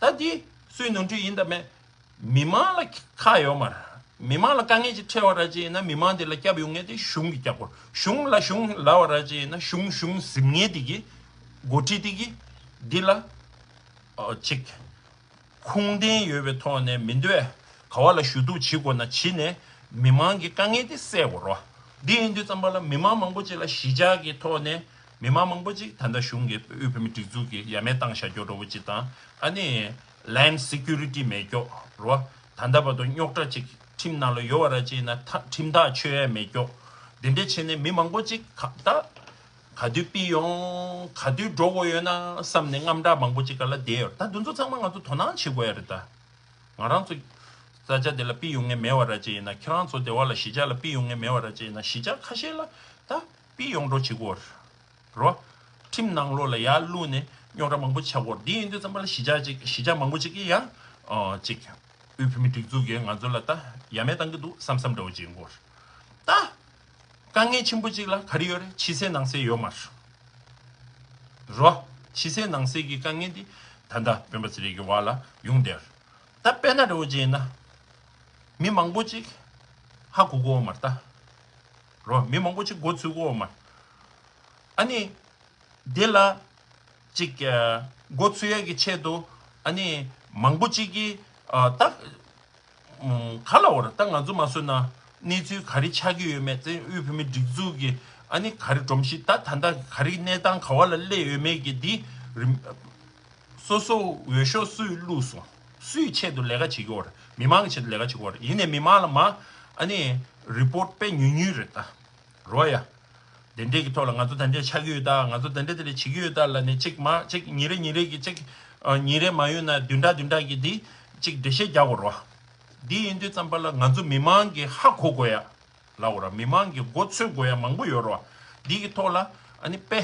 ད་འདི་སུའི་ནོར་འཁྲུལ་ཡིན་ད་མེད། མི་མང་ལ་ཁག་ཡོད་མ་རེད། མི་མང་ལ་དཀའ་ངལ་ཅིག་འཕྲད་པ་ར་ཅིག་ཡིན་ན་མི་མང་དེ་ལ་སྐྱབས་ཡོང་མཁན་དེ་གཞུང་གིས་སྐྱབས་དགོས། གཞུང་ལ་གཞུང་ལབ་པ་ར་ཅིག་ཡིན་ན་གཞུང་གཞུང་ཟིན་མཁན་དེ་གིས་འགོ་ཁྲིད་དེ་གིས་འདི་ལ་ཨ་ཅིག་ཁུངས་ལྡན་ཡོད་པའི་ཐོག་ནས་མི་འདོད་ག་བ་ལ་ཞུ་གཏུག་བྱེད་དགོས་ན་བྱེད་ནས་མི་མང་གི་དཀའ་ངལ་དེ་སེལ་དགོས་རོ། འདི་ཡིན་དུས་ཙམ་པ་ལ་མི་མང་མང་པོ་ཅིག་ལ་གཞིས་ཆགས་ཀྱི་ཐོག་ནས་མི་མང་མང་པོ་ཅིག་ད་ལྟ་གཞུང་གིས་དབུས་བོད་མིའི་སྒྲིག་འཛུགས་ཀྱིས་ཡ་མེད་བཏང་བཞག་རྒྱུ་འདྲ་བོ་ཅིག་དང་ཨ་ནི། land security མེད་ཀྱོག་རོ། ད་ལྟ་བར་དུ་རྙོག་དྲ་ཅིག་ཁྲིམས་ནང་ལ་ཡོད་པ་ར་ཅིག་ཡིན་ན་ཐ་ཁྲིམས་ཐག་ཆོད་ཡ་མེད་ཀྱོག་དེ་འདྲ་བྱས་ནས་མི་མང་པོ་ཅིག་ག་ད་ག་དུས་ཕྱིར་ཡོང་ག་དུས་འགྲོ་དགོས་ཡོད་ན་བསམ་ནས་དངངས་སྐྲག་མང་པོ་ཅིག་ག་ལ་བསྡད་ཡོད་རེད། ད་འདི་ཚོ་ཚང་མ་ང་ཚོ་དོ་སྣང་བྱེད་དགོས་ཡ་རེད་ད། ང་རང་ཚོ་ས་ཆ་དེ་ལ་ཕྱིར་ཡོང་མཁན་མེད་པ་ར་ཅིག་ཡིན་ན་ཁྱེད་རང་ཚོ་དེ་བ་ལ་གཞིས་ཆགས་ལ་ཕྱིར་ཡོང་མཁན་མེད་པ་ར་ཅིག་ཡིན་ན་གཞིས་ཆགས་ཁ་ཤས་ལ་ད་ཕྱིར་ཡོང་འགྲོ་བྱེད་དགོས་རེད། རོ། ཁྲིམས་ནང་ལོགས་ལ་ཡར་བླུགས་ནས་རྙོག་དྲ་མང་པོ་ཆགས་ཀྱི་ཡོད་རེད། འདི་ཡིན་དུས་ཙམ་པ་ལ་གཞིས་ཆགས་ཅིག་གཞིས་ཆགས་མང་པོ་ཅིག་གིས་ཡང་ཨ་ཅིག་དབུས་བོད་མིའི་སྒྲིག་འཛུགས་ཀྱིས་ང་ཚོ་ལ་ད་ཡ་མེད་བཏང་གི་འདུག་བསམ་བསམ་འདྲ་བོ་ཅིག་ཡོང་གི་ཡོད་རེད། ད་དཀའ་ངལ་ཆེན་པོ་ཅིག་ལ་ག་རེ་ཡོད་རེད། ཕྱི་གསལ་ནང་གསལ་ཡོད་མ་རེད། རོ། ཕྱི་གསལ་ནང་གསལ་གྱི་དཀའ་ངལ་འདི་ད་ལྟ་སྤེན་པ་ཚེ་རིང་གི་བར་ལ་ཡོང་བསྡད་ཡོད་རེད། ད་དཔེར་ན་འདྲ་བོ་ཅིག་ཡིན་ན། མི་མང་པོ་ཅིག་ཧ་གོ་གི་ཡོད་མ་རེད་ད། རོ། མི་མང་པོ་ཅིག་མགོ་ཚོས་ཀྱི་ཡོད་མ་རེད། ཨ་ནི། འདི་ལ་ཅིག་ཨ་མགོ་ཚོས་ཡ་གི་ཆེད་དུ་ཨ་ནི་མང་པོ་ཅིག་གིས་ཨ་ད་ཨ་ག་ལ་བར་ད་ང་ཚོ་མ་བཟོས་ན་གནས་ཚུལ་ག་རེ་ཆགས་ཀྱི་ཡོད་མེད་བཙན་དབུས་བོད་མིའི་སྒྲིག་འཛུགས་ཀྱི་ཨ་ནི་ག་རེ་སྒྲོམ་གཞི་ད་ད་ལྟ་ག་རེ་གནས་སྟངས་ག་བ་ལ་སླེབས་ཡོད་མེད་ཀྱི་འདི་རིམ་སོ་སོ་འོས་ཤོག་སུས་བླུགས་སོང་། སུའི་ཆེད་དུ་ལས་ཀ་བྱེད་ཀྱི་ཡོད་རེད། མི་མང་གི་ཆེད་དུ་ལས་ཀ་བྱེད་ཀྱི་ཡོད་རེད། ཡིན་ནའི་མི་མང་ལ་མ་ཨ་ནི་རི་པོར་ཊི་དཔེ་ཉུང་ཉུང་རེད་ད། རོ་ཡ། དེ་འདྲས་ཀྱི་ཐོག་ལ་ང་ཚོ་དེ་འདྲས་ཆགས་ཀྱི་ཡོད་ད། ང་ཚོ་དེ་འདྲས་དེ་འདྲས་བྱེད་ཀྱི་ཡོད་ད་ལབ་ནས་གཅིག་མ་གཅིག་ཉིན་རེ་ཉིན་རེ་གི་གཅིག་ཨ་ཉིན་རེ་མ་ཡོང་ན་བདུན་ཕྲག་བདུན་ཕྲག་གི་འདི་གཅིག་འགྲེལ་བཤད་རྒྱག་དགོས་རོ། འདི་ཡིན་དུས་ཙམ་པ་ལ་ང་ཚོ་མི་མང་གིས་ཧ་གོ་དགོས་ཡ་ལབ་དགོས་རོ། མི་མང་གིས་མགོ་ཚོས་དགོས་ཡ་མང་པོ་ཡོད་རོ། འདི་གི་ཐོག་ལ་ཨ་ནི་དཔེ་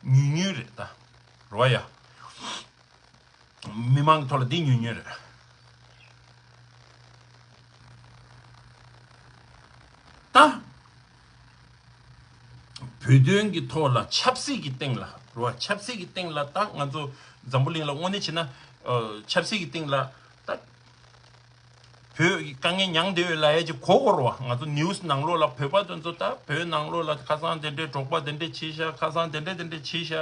ཉུང་ཉུང་རེད་ད། རོ་ཡ། མི་མང་གི་ཐོག་ལ་འདི་ཉུང་ཉུང་རེད། ད། བོད་དོན་གྱི་ཐོག་ལ་ཆབ་སྲིད་ཀྱི་སྟེང་ལ་རོ། ཆབ་སྲིད་ཀྱི་སྟེང་ལ་ད་ང་ཚོ་འཛམ་བུ་གླིང་ལ་དངོས་གནས་བྱས་ན་ཨ་ཆབ་སྲིད་ཀྱི་སྟེང་ལ་ད། བོད་ཀྱི་དཀའ་ངལ་མྱངས་བསྡད་ཡོད་ལབ་ཡས་ཅིག་གོ་གོ་རོ། ང་ཚོ་ནིའུ་སི་ནང་ལོགས་ལ་བོད་པ་དེ་ཚོ་ད་བོད་ནང་ལོགས་ལ་ཁ་སང་དེ་འདྲའི་འབྲོག་པ་དེ་འདྲས་བྱས་ཤག་ཁ་སང་དེ་འདྲས་དེ་འདྲས་བྱས་ཤག་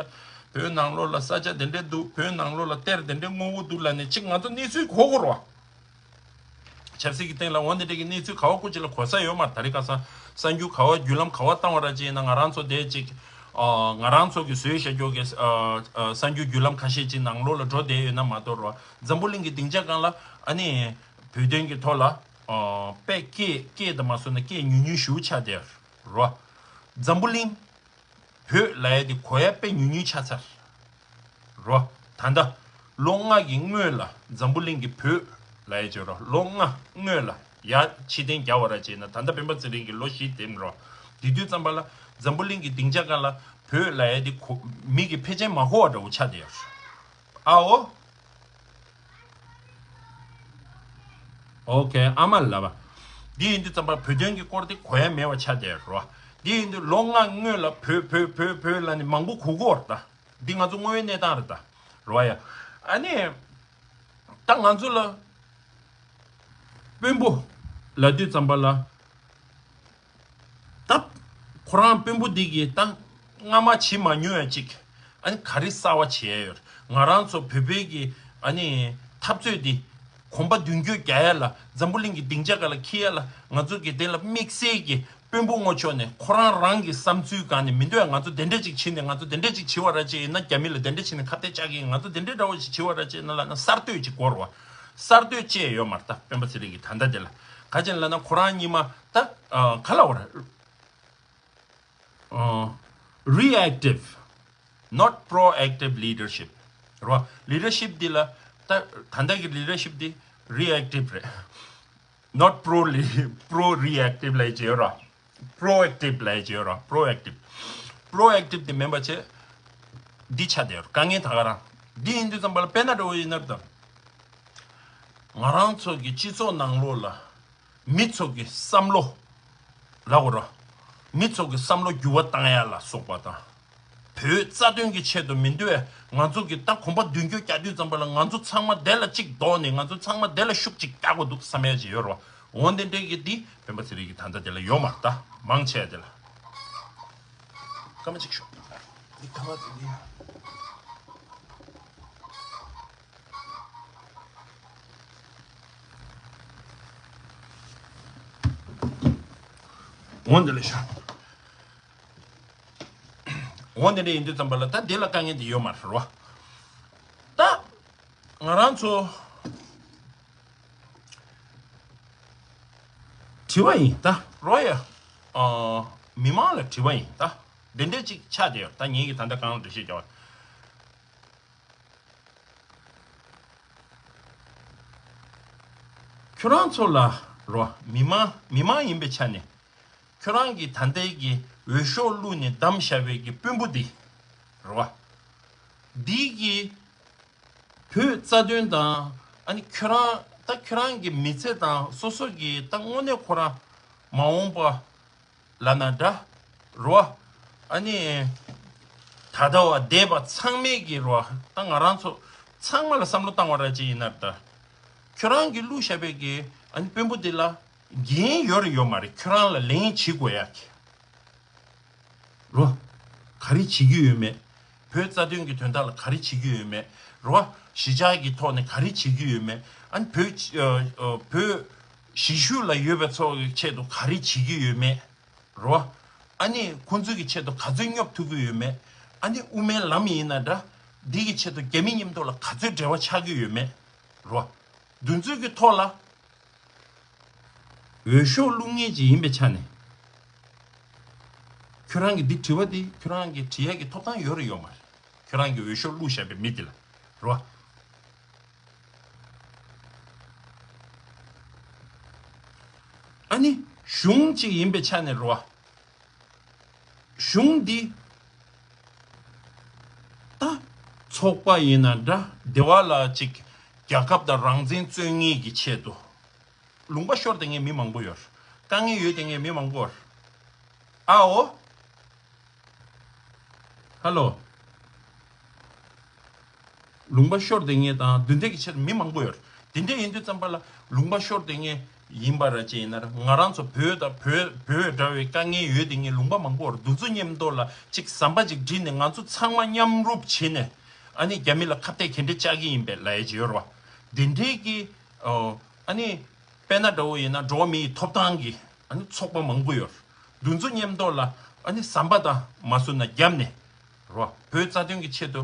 བོད་ནང་ལོགས་ལ་ས་ཆ་དེ་འདྲས་འདུག་བོད་ནང་ལོགས་ལ་གཏེར་དེ་འདྲས་དངོས་པོ་འདུག་ལབ་ནས་ཅིག་ང་ཚོ་གནས་ཚུལ་གོ་གོ་རོ། ཆབ་སྲིད་ཀྱི་སྟེང་ལ་འོ་འདི་འདྲས་ཀྱི་གནས་ཚུལ་ག་བ་ཀུ་ཅི་ལ་གོ་ས་ཡོད་མ་རེད། ད་རེས་ཁ་སང་གསར་འགྱུར་ག་བ་བརྒྱུད་ལམ་ག་བ་བཏང་བ་ར་ཅིག་ཡིན་ན་ང་རང་ཚོ་དེ་ཅིག་ཨ་ང་རང་ཚོ་གི་བཟོས་བཞག་རྒྱུ་གི་ཨ་ཨ་གསར་འགྱུར་བརྒྱུད་ལམ་ཁ་ཤས་ཅིག་ནང་ལོགས་ལ་འགྲོ་བསྡད་ཡོད་ན་མ་གཏོགས་རོ། འཛམ་བུ་གླིང་གི་སྡིངས་ཆ་སྒང་ལ་ཨ་ནི། བོད་དོན་གྱི་ཐོག་ལ་ཨ་དཔེ་སྐད་སྐད་དུ་མ་སོང་ན་སྐད་ཉུང་ཉུང་ཞེ་པོ་ཆགས་བསྡད་རོ། འཛམ་བུ་གླིང་བོད་ལབ་ཡ་དེ་གོ་ཡ་དཔེ་ཉུང་ཉུང་ཆགས་ཚར་རོ། ད་ལྟ་ལོ་ལྔ་གི་སྔོན་ལ་འཛམ་བུ་གླིང་གི་བོད་ལབ་ཡ་བྱས་རོ། ལོ་ལྔ་སྔོན་ལ་ཡར་ཕྱིར་འཐེན་རྒྱག་པ་ར་བྱས་ན་ད་ལྟ་སྤེན་པ་ཚེ་རིང་གིས་ལོ་བཞི་འདེམས་རོ། དེ་དུས་ཙམ་པ་ལ་འཛམ་བུ་གླིང་གི་སྡིངས་ཆ་སྒང་ལ་བོད་ལབ་ཡ་དེ་གོ་མི་གིས་ཕལ་ཆེར་མ་གོ་བ་འདྲ་བོ་ཆགས་བསྡད་ཡོད་རེད། ཨའོ། ཨོ་ཁེ། ཨ་མ་ལབ་པ། འདི་ཡིན་དུས་ཙམ་པ་བོད་དོན་གྱི་སྐོར་དེ་གོ་ཡ་མེད་པ་ཆགས་བསྡད་རོ། འདི་ཡིན་དུས་ལོ་ལྔ་སྔོན་ལ་བོད་བོད་བོད་བོད་ལབ་ནས་མང་པོ་གོ་གི་ཡོད་རེད་ད། འདི་ང་ཚོ་དངོས་ཡོད་གནས་སྟངས་རེད་ད། རོ་ཡ། ཨ་ནི། ད་ང་ཚོ་ལ། དཔོན་པོ། ལབ་དུས་ཙམ་པ་ལ། ད། ཁོ་རང་དཔོན་པོ་འདི་གིས་ད་སྔ་མ་བྱེད་མ་མྱོང་ཡ་གཅིག་ཨ་ནི་ག་རེ་གསར་བ་བྱེད་ཡ་ཡོད། ང་རང་ཚོ་བོད་པའི་གི་ཨ་ནི་འཐབ་རྩོད་འདི་གོམ་པ་མདུན་སྐྱོད་རྒྱག་ཡ་ལ་འཛམ་བུ་གླིང་གི་སྡིངས་ཆ་སྒང་ལ་འཁྱེར་ཡ་ལ་ང་ཚོ་གི་དེ་ལ་དམིགས་བསལ་གྱི་དཔོན་པོ་ངོ་ཕྱོགས་ནས་ཁོ་རང་རང་གི་བསམ་ཚུལ་སྒང་ནས་མི་འདོད་ཡ། ང་ཚོ་དེ་འདྲ་ཅིག་བྱེད་ནས་ང་ཚོ་དེ་འདྲ་ཅིག་བྱེད་པ་ར་ཅིག་ཡིན་ན་རྒྱ་མི་ལ་དེ་འདྲ་བྱེད་ནས་ཁ་གཏད་བཅག་གི་ཡིན། ང་ཚོ་དེ་འདྲ་འདྲ་བོ་ཞིག་བྱེད་པ་ར་ཅིག་ཡིན་ན་ལབ་ན་གསར་གཏོད་ཅིག་དགོས་རེད་བ། གསར་གཏོད་བཅས་ཡོད་མ་རེད་ད་སྤེན་པ་ཚེ་རིང་གིས་ད་ལྟ་དེ་ལ། ག་ཅི་ལབ་ན་ཁོ་རང་གཉིས་མ་ད་ཨ་ག་ལབ་དགོས་རེད། ཨ། Reactive, not proactive leadership རེད་བ། Leadership འདི་ལ་ད་ད་ལྟ་གི་leadership འདི་reactive རེད། Not pro pro reactive ལབ་ཡག་ཅིག་ཡོད་ར། Proactive ལབ་ཡག་ཅིག་ཡོད་ར། Proactive, proactive དེ་མིན་པ་བྱས། འདི་ཆགས་བསྡད་ཡོད་ར། དཀའ་ངལ་ད་ག་རང་། འདི་ཡིན་དུས་ཙམ་པ་ལ་དཔེར་ན་འདྲ་བོ་ཡིན་ན་ད། ང་རང་ཚོ་གི་སྤྱི་ཚོགས་ནང་ལོགས་ལ་མི་ཚོ་གི་བསམ་བློ་ལབ་དགོས་ར། མི་ཚོ་གི་བསམ་བློ་འགྱུར་བ་བཏང་ཡག་ལ་སོགས་པ་དང་། བོད་རྩ་དོན་གྱི་ཆེད་དུ་མི་འདུག་ཨེ། ང་ཚོ་གི་ད་གོམ་པ་མདུན་སྐྱོད་རྒྱག་དུས་ཙམ་པ་ལ་ང་ཚོ་ཚང་མ་དེ་ལ་གཅིག་འདོགས་ནས་ང་ཚོ་ཚང་མ་དེ་ལ་ཤུགས་གཅིག་རྒྱག་དགོས་འདུག་བསམ་ཡག་ཅིག་ཡོད་ར། འོ་དེ་འདྲའི་གི་འདི་སྤེན་པ་ཚེ་རིང་གི་ད་ལྟ་དེ་ལ་ཡོད་མ་རེད། ད་མང་ཆེ་བ་དེ་ལ། སྐར་མ་གཅིག་ཤོག་འདི་སྐར་མ་དེ་འདི། འོ་འདི་ལ་ཤོག་འོ་འདི་འདྲ་ཡིན་དུས་ཙམ་པ་ལ་ད་འདི་ལ་དཀའ་ངལ་འདི་ཡོད་མ་རེད་བ། ད་ང་རང་ཚོ་དྲི་བ་ཡིན་ད་རོ་ཡ། ཨ། མི་མང་ལ་དྲི་བ་ཡིན་ད། འདི་འདྲ་ཅིག་ཆགས་བསྡད་ཡོད། ད་ངེད་ཀྱིས་ད་ལྟ་གང་ལ་འགྲེལ་བཤད་རྒྱག་པ། ཁྱོད་རང་ཚོ་ལ་རོ། མི་མང་མི་མང་ཡིན་པའི་ཆ་ནས། ཁྱོད་རང་གིས་ད་ལྟའི་གི་འོས་ཤོག་བླུགས་ནས་བདམས་བཞག་པའི་གི་དཔོན་པོ་འདི་རེད་བ། འདི་གི་བོད་རྩ་དོན་དང་། ཨ་ནི་ཁྱོད་རང་ད་ཁྱོད་རང་གི་མི་ཚེ་དང་སོ་སོ་གི་ད་དངོས་གནས་ཁོ་རང་མ་འོངས་པ་ལབ་ན་འདྲ་རེད་བ། ཨ་ནི་ད་ལྟ་བ་འདས་པ་ཚང་མའི་གི་རེད་བ། ད་ང་རང་ཚོ་ཚང་མ་ལ་བསམ་བློ་བཏང་བ་ར་ཅིག་ཡིན་ན་ད། ཁྱོད་རང་གིས་བླུགས་བཞག་པའི་གི་ཨ་ནི་དཔོན་པོ་འདི་ལ། འགན་ཡོད་རེད་ཡོད་མ་རེད། ཁྱོད་རང་ལ་ལན་བྱེད་དགོས་ཡག་གི་རོ། ག་རེ་བྱེད་ཀྱི་ཡོད་མེད། བོད་རྩ་དོན་གྱི་དོན་དག་ལ་ག་རེ་བྱེད་ཀྱི་ཡོད་མེད་རོ། གཞིས་ཆགས་ཀྱི་ཐོག་ནས་ག་རེ་བྱེད་ཀྱི་ཡོད་མེད། ཨ་ནི་བོད་ཨ་ཨ་བོད་གཞིས་བཞུགས་ལ་ཡོད་པའི་ཚོ་གི་ཆེད་དུ་ག་རེ་བྱེད་ཀྱི་ཡོད་མེད་རོ། ཨ་ནི་ཁོང་ཚོ་གི་ཆེད་དུ་ག་ཚོད་སྙོབ་ཐུབ་ཀྱི་ཡོད་མེད། ཨ་ནི་དབུ་མའི་ལམ་ཡིན་ན་འདྲ། འདི་གི་ཆེད་དུ་རྒྱ་མི་མཉམ་དུ་ལ་ག་ཚོད་འབྲེལ་བ་ཆགས་ཀྱི་ཡོད་མེད་རོ། འདི་ཚོའི་གི་ཐོག་ལ། འོས་ཤོག་བླུག་མཁན་ཅིག་ཡིན་པའི་ཆ་ནས། ཁྱོད་རང་གི་འདི་དྲི་བ་འདི་ཁྱོད་རང་གི་དྲི་ཡག་གི་ཐོབ་ཐང་ཡོད་རེད་ཡོད་མ་རེད། ཁྱོད་རང་གི་འོས་ཤོག་བླུགས་བཞག་པའི་མི་འདི་ལ་རོ། ཨ་ནི་གཞུང་གཅིག་ཡིན་པའི་ཆ་ནས་རོ། གཞུང་འདི་ད་ཚོགས་པ་ཡིན་ན་འདྲ། སྡེ་བ་ལ་གཅིག་རྒྱལ་ཁབ་དང་རང་བཙན་རྩོད་མཁན་གྱི་ཆེད་དུ། ལུང་པ་ཤོར་བསྡད་མཁན་མི་མང་པོ་ཡོད། དཀའ་ངལ་ཡོད་བསྡད་མཁན་མི་མང་པོ་ཡོད། ཨའོ། ཧ་ལོ། ལུང་པ་ཤོར་བསྡད་མཁན་དང་འདི་འདྲ་གི་ཆེད་དུ་མི་མང་པོ་ཡོད། དེ་འདྲ་ཡིན་དུས་ཙམ་པ་ལ་ལུང་པ་ཤོར་བསྡད་མཁན་ཡིན་པ་ར་ཅིག་ཡིན་ན་ར། ང་རང་ཚོ་བོད་དང་བོད་བོད་འདྲ་བའི་དཀའ་ངལ་ཡོད་བསྡད་མཁན་ལུང་པ་མང་པོ་ཡོད། འདི་ཚོ་མཉམ་དུ་ལ་གཅིག་ཟམ་པ་གཅིག་བསྒྲིལ་ནས་ང་ཚོ་ཚང་མ་མཉམ་རུབ་བྱས་ནས། ཨ་ནི་རྒྱ་མི་ལ་ཁ་གཏད་ག་འདྲ་བཅག་གི་ཡིན་པས་ལབ་ཡ་ཅིག་ཡོད་རེད་བ། དེ་འདྲའི་གི་ཨོ། ཨ་ནི། དཔེར་ན་འདྲ་བོ་ཡིན་ན་འགྲོ་བ་མིའི་ཐོབ་ཐང་གི་ཨ་ནི་ཚོགས་པ་མང་པོ་ཡོད། འདི་ཚོ་མཉམ་དུ་ལ་ཨ་ནི་ཟམ་པ་དང་མ་བཟོས་ན་བརྒྱབ་ནས་རོ། བོད་རྩ་དོན་གྱི་ཆེད་དུ་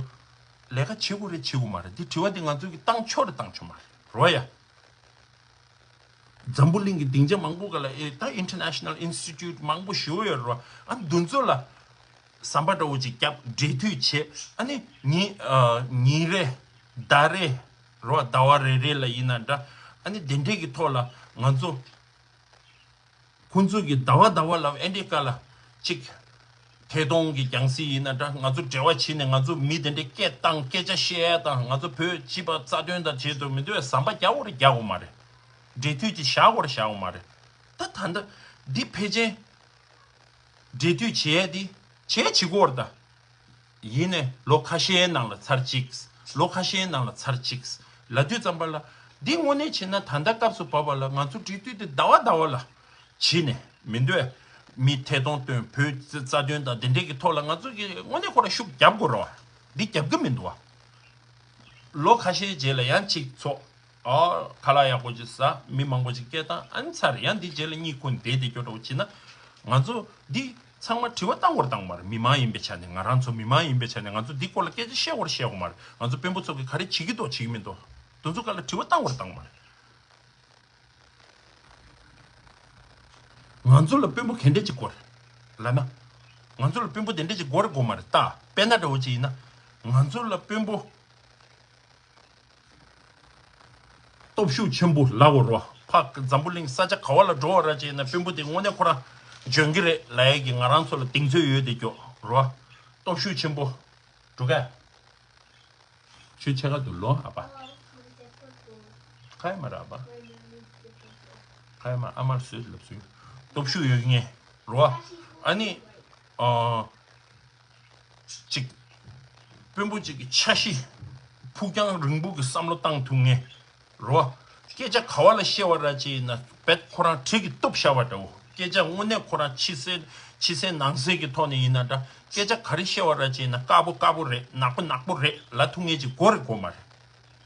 ལས་ཀ་བྱེད་དགོས་རེད་བྱེད་དགོས་མ་རེད། འདི་དྲི་བ་འདི་ང་ཚོ་གིས་བཏང་ཆོག་རེད་བཏང་ཆོག་མ་རེད་རོ་ཡ། འཛམ་བུ་གླིང་གི་སྡིངས་ཆ་མང་པོ་ག་ལ་ཨེ་ད་International Institute མང་པོ་ཞེ་པོ་ཡོད་རེད་རོ། ཨ་ནི་འདི་ཚོ་ལ་ཟམ་པ་འདྲ་བོ་ཅིག་བརྒྱབ། འབྲེལ་མཐུད་བྱས། ཨ་ནི་ཉིན་ཨ་ཉིན་རེ་ཟླ་རེ་རོ། ཟླ་བ་རེ་རེ་ལ་ཡིན་ན་འདྲ། ཨ་ནི་དེ་འདྲས་ཀྱི་ཐོག་ལ་ང་ཚོ་ཁོང་ཚོ་གི་ཟླ་བ་ཟླ་བ་ལ་ཨ་མི་རི་ཀ་ལ་གཅིག་ཐད་གཏོང་གི་རྒྱང་སྲིང་ཡིན་ན་འདྲ། ང་ཚོ་འབྲེལ་བ་བྱས་ནས་ང་ཚོ་མི་དེ་འདྲས་སྐད་བཏང་སྐད་ཆ་བཤད་ཡ་དང་། ང་ཚོ་བོད་སྤྱི་པ་རྩ་དོན་དང་བྱེད་དུ་མི་འདུག་ཟམ་པ་རྒྱག་དགོས་རེད་རྒྱག་དགོས་མ་རེད། འབྲེལ་མཐུད་ཅིག་བཞག་དགོས་རེད་བཞག་དགོས་མ་རེད། ད་ད་ལྟ་འདི་ཕལ་ཆེར་འབྲེལ་མཐུད་བྱས་ཏེ་བྱས་བྱེད་དགོས་རེད་ད། ཡིན་ནས་ལོ་ཁ་ཤས་ནང་ལ་ཚར་གཅིག་ལོ་ཁ་ཤས་ནང་ལ་ཚར་གཅིག་ལབ་དུས་ཙམ་པ་ལ། འདི་དངོས་གནས་བྱས་ན་ད་ལྟ་སྐབས་སུ་བབས་པ་ལ་ང་ཚོ་འབྲེལ་མཐུད་དེ་ཟླ་བ་ཟླ་བ་ལ་བྱས་ནས་མི་འདོད། མི་ཐད་གཏོང་བཏོན། བོད་རྩ་དོན་དང་དེ་འདྲས་ཀྱི་ཐོག་ལ་ང་ཚོ་གི་དངོས་གནས་ཁོ་ར་ཤུགས་རྒྱབ་དགོས་རེད་བ། འདི་རྒྱབ་ཀྱི་མི་འདུག་བ། ལོ་ཁ་ཤས་རྗེས་ལ་ཡང་གཅིག་ཚོགས། ཨ། ཁ་ལག་ཡག་པོ་ཅིག་ཟ། མི་མང་པོ་ཅིག་སྐད་བཏང་། ཨ་ནི་ཚར། ཡང་འདི་རྗེས་ལ་གཉིད་ཁུག་བསྡད་དེ་སྐྱོ་འདྲ་བོ་བྱེད་ན། ང་ཚོ་འདི་ཚང་མ་དྲི་བ་བཏང་བར་བཏང་མ་རེད། མི་མང་ཡིན་པའི་ཆ་ནས། ང་རང་ཚོ་མི་མང་ཡིན་པའི་ཆ་ནས་ང་ཚོ་འདི་སྐོར་ལ་སྐད་ཆ་བཤད་བར་བཤད་དགོས་མ་རེད། ང་ཚོ་དཔོན་པོ་ཚོ་གིས་ག་རེ་བྱེད་ཀྱི་འདུག་བྱེད་ཀྱི་མི་འདུག་དེ་ཚོ་སྐོར་ལ་དྲི་བ་བཏང་བར་བཏང་མ་རེད། ང་ཚོ་ལ་དཔོན་པོ་ག་འདྲས་ཅིག་དགོས་རེད་ལབ་ན། ང་ཚོ་ལ་དཔོན་པོ་དེ་འདྲ་ཅིག་དགོས་རེད་དགོས་མ་རེད་ད། དཔེར་ན་འདྲ་བོ་ཅིག་ཡིན་ན། ང་ཚོ་ལ་དཔོན་པོ་སྟོབས་ཤུགས་ཆེན་པོ་ལབ་དགོས་རེད་བ། ཕ་འཛམ་བུ་གླིང་ས་ཆ་ག་བ་ལ་འགྲོ་བ་ར་ཅིག་ཡིན་ན་དཔོན་པོ་དེ་དངོས་གནས་ཁོ་རང་འཇོན་གྱི་རེད་ལབ་ཡས་ཀྱི་ང་རང་ཚོ་ལ་གདེང་ཚོད་ཡོད་དེ་སྐྱོ་རེད་བ། སྟོབས་ཤུགས་ཆེན་པོ། འགྲོ་ག་ཁྱོད་ཕྱེད་ཀ་འདུག་ལོ་ཨ་ཕ། ཁ་ཡ་མ་ར་ཨ་ཕ། ཁ་ཡ་མ་ཨ་མར་བཟོས་ལབ་སོང་། སྟོབས་ཤུགས་ཡོད་ངེས་རོ། ཨ་ནི། ཨ། ཅིག་དཔོན་པོ་ཅིག་གི་འཆར་གཞི། ཕུགས་རྒྱང་རིང་པོ་གི་བསམ་བློ་བཏང་ཐུབ་ངེས། རོ། སྐད་ཆ་ག་བ་ལ་བཤད་པ་ར་ཅིག་ཡིན་ན་བེད་ཁོ་རང་གྲི་གིས་གཏུབ་བཞག་པ་འདྲ་བོ། སྐད་ཆ་དངོས་གནས་ཁོ་རང་ཕྱི་གསལ་ཕྱི་གསལ་ནང་གསལ་གྱི་ཐོག་ནས་ཡིན་ན་འདྲ། སྐད་ཆ་ག་རེ་བཤད་པ་ར་ཅིག་ཡིན་ན་དཀར་པོ་དཀར་པོ་རེད། ནག་པོ་ནག་པོ་རེད་ལབ་ཐུབ་མཁན་ཅིག་དགོས་རེད་དགོས་མ་རེད།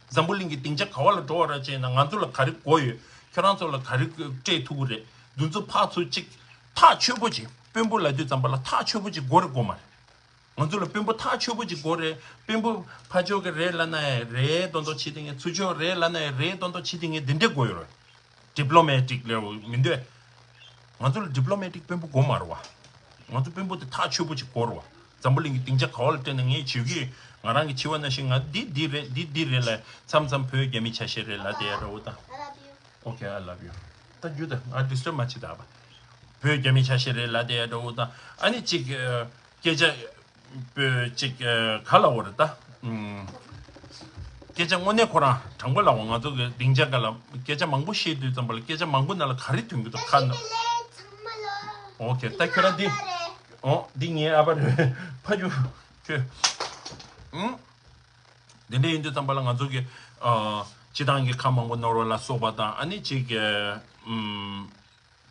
འཛམ་བུ་གླིང་གི་སྡིངས་ཆ་ག་བ་ལ་འགྲོ་བ་ར་ཅིག་ཡིན་ན་ང་ཚོ་ལ་ག་རེ་དགོས་ཡོད། ཁྱོད་རང་ཚོ་ལ་ག་རེ་སྤྲད་ཐུབ་ཀྱི་རེད། འདི་ཚོ་ཕར་ཚུར་ཅིག་ཐག་ཆོད་པོ་ཅིག་དཔོན་པོ་ལབ་དུས་ཙམ་པ་ལ་ཐག་ཆོད་པོ་ཅིག་དགོས་རེད་དགོས་མ་རེད། ང་ཚོ་ལ་དཔོན་པོ་ཐག་ཆོད་པོ་ཅིག་དགོས་རེད། དཔོན་པོ་ཕར་ཕྱོགས་ཀྱི་རེད་ལབ་ན་ཡང་རེད་མདོག་མདོག་བྱེད་དེ་ངས། ཚུར་ཕྱོགས་རེད་ལབ་ན་ཡང་རེད་མདོག་མདོག་བྱེད་དེ་ངས། འདི་འདྲས་དགོས་ཡོད་རེད། ཌི་པི་ལོ་མེ་ཊིག་ལབ་མི་འདོད། ང་ཚོ་ལ་ཌི་པི་ལོ་མེ་ཊིག་དཔོན་པོ་དགོས་མ་རེད་བ། ང་ཚོ་དཔོན་པོ་དེ་ཐག་ཆོད་པོ་ཅིག་དགོས་རེད་བ། འཛམ་བུ་གླིང་གི་སྡིངས་ཆ་ག་བ་ལ་སྤྲད་ན་ངས་བྱེད་ཀྱི་ཡོད། ང་རང་གི་འཆི་བ་ནང་བཞིན་ང་འདི་འདི་རེད་འདི་འདི་རེད་ལབ་མཚམས་མཚམས་བོད་རྒྱ་མི་ཆ་ཤས་རེད་ལབ་བསྡད་ཡ་འདྲ་བོ་དང་། Okay, I love you. ད་རྒྱུ་ད་ང་ཌི་སི་ཊརབ་མ་བྱེད་ད་བ། བོད་རྒྱ་མི་ཆ་ཤས་རེད་ལབ་བསྡད་ཡ་འདྲ་བོ་དང་། ཨ་ནི་ཅིག་སྐད་ཆ། བོད་ཅིག་ག་ལ་འོ་རེད་ད། ཨུམ། སྐད་ཆ་དངོས་གནས་ཁོ་རང་དྲང་པོ་ལབ་འོ། ང་ཚོ་གི་སྡིངས་ཆ་ག་ལ་སྐད་ཆ་མང་པོ་བཤད་དུས་ཙམ་པ་ལ་སྐད་ཆ་མང་པོ་ནང་ལ་ག་རེ་ཐོན་གི་འདུག་ཁ་ན། Okay, ད་ཁྱོད་རང་འདི། འོ་འདི་ངའི་ཨ་ཕ་རེད། ཕ་ཡུ། ཁྱོད། ཨུམ། དེ་འདྲ་ཡིན་དུས་ཙམ་པ་ལ་ང་ཚོ་གི། ཨ། སྤྱི་བཏང་གི་ཁ་མང་པོ་ནོར་བ་ལ་སོགས་པ་དང་ཨ་ནི་ཅིག་གི། ཨུམ།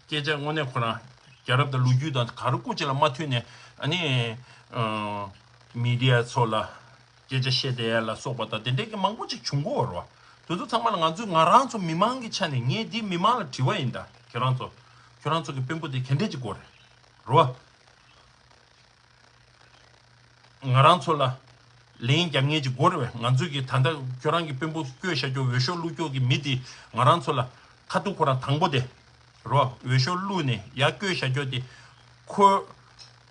སྐད་ཆ་དངོས་གནས་ཁོ་རང་རྒྱལ་རབས་དང་ལོ་རྒྱུས་དང་ག་རེ་སྐུ་ཅིག་ལ་མ་མཐུན་ནས་ཨ་ནི། ཨ། མི་ཌི་ཡ་ཚོ་ལ་སྐད་ཆ་བཤད་བསྡད་ཡ་ལ་སོགས་པ་དང་དེ་འདྲས་ཀྱི་མང་པོ་ཅིག་བྱུང་གི་ཡོད་རེད་བ། དེ་ཚོ་ཚང་མ་ལ་ང་ཚོས་ང་རང་ཚོ་མི་མང་གི་ཆ་ནས་ངས་འདི་མི་མང་ལ་དྲི་བ་ཡིན་ད། ཁྱོད་རང་ཚོ། ཁྱོད་རང་ཚོ་གི་དཔོན་པོ་དེ་ག་འདྲས་ཅིག་དགོས་རེད། རེད་བ། ང་རང་ཚོ་ལ་ལན་རྒྱབ་མཁན་ཅིག་དགོས་རེད་བས། ང་ཚོས་ཀྱི་ད་ལྟ་ཁྱོད་རང་གི་དཔོན་པོ་བསྐོས་བཞག་རྒྱུ་འོས་ཤོག་བླུགས་རྒྱུ་གི་མི་དེ་ང་རང་ཚོ་ལ་ཁ་ཐུག་ཁོ་རང་དང་པོ་དེ་རོ། འོས་ཤོག་བླུགས་ནས་ཡར་བསྐོས་བཞག་རྒྱུ་དེ་ཁོ་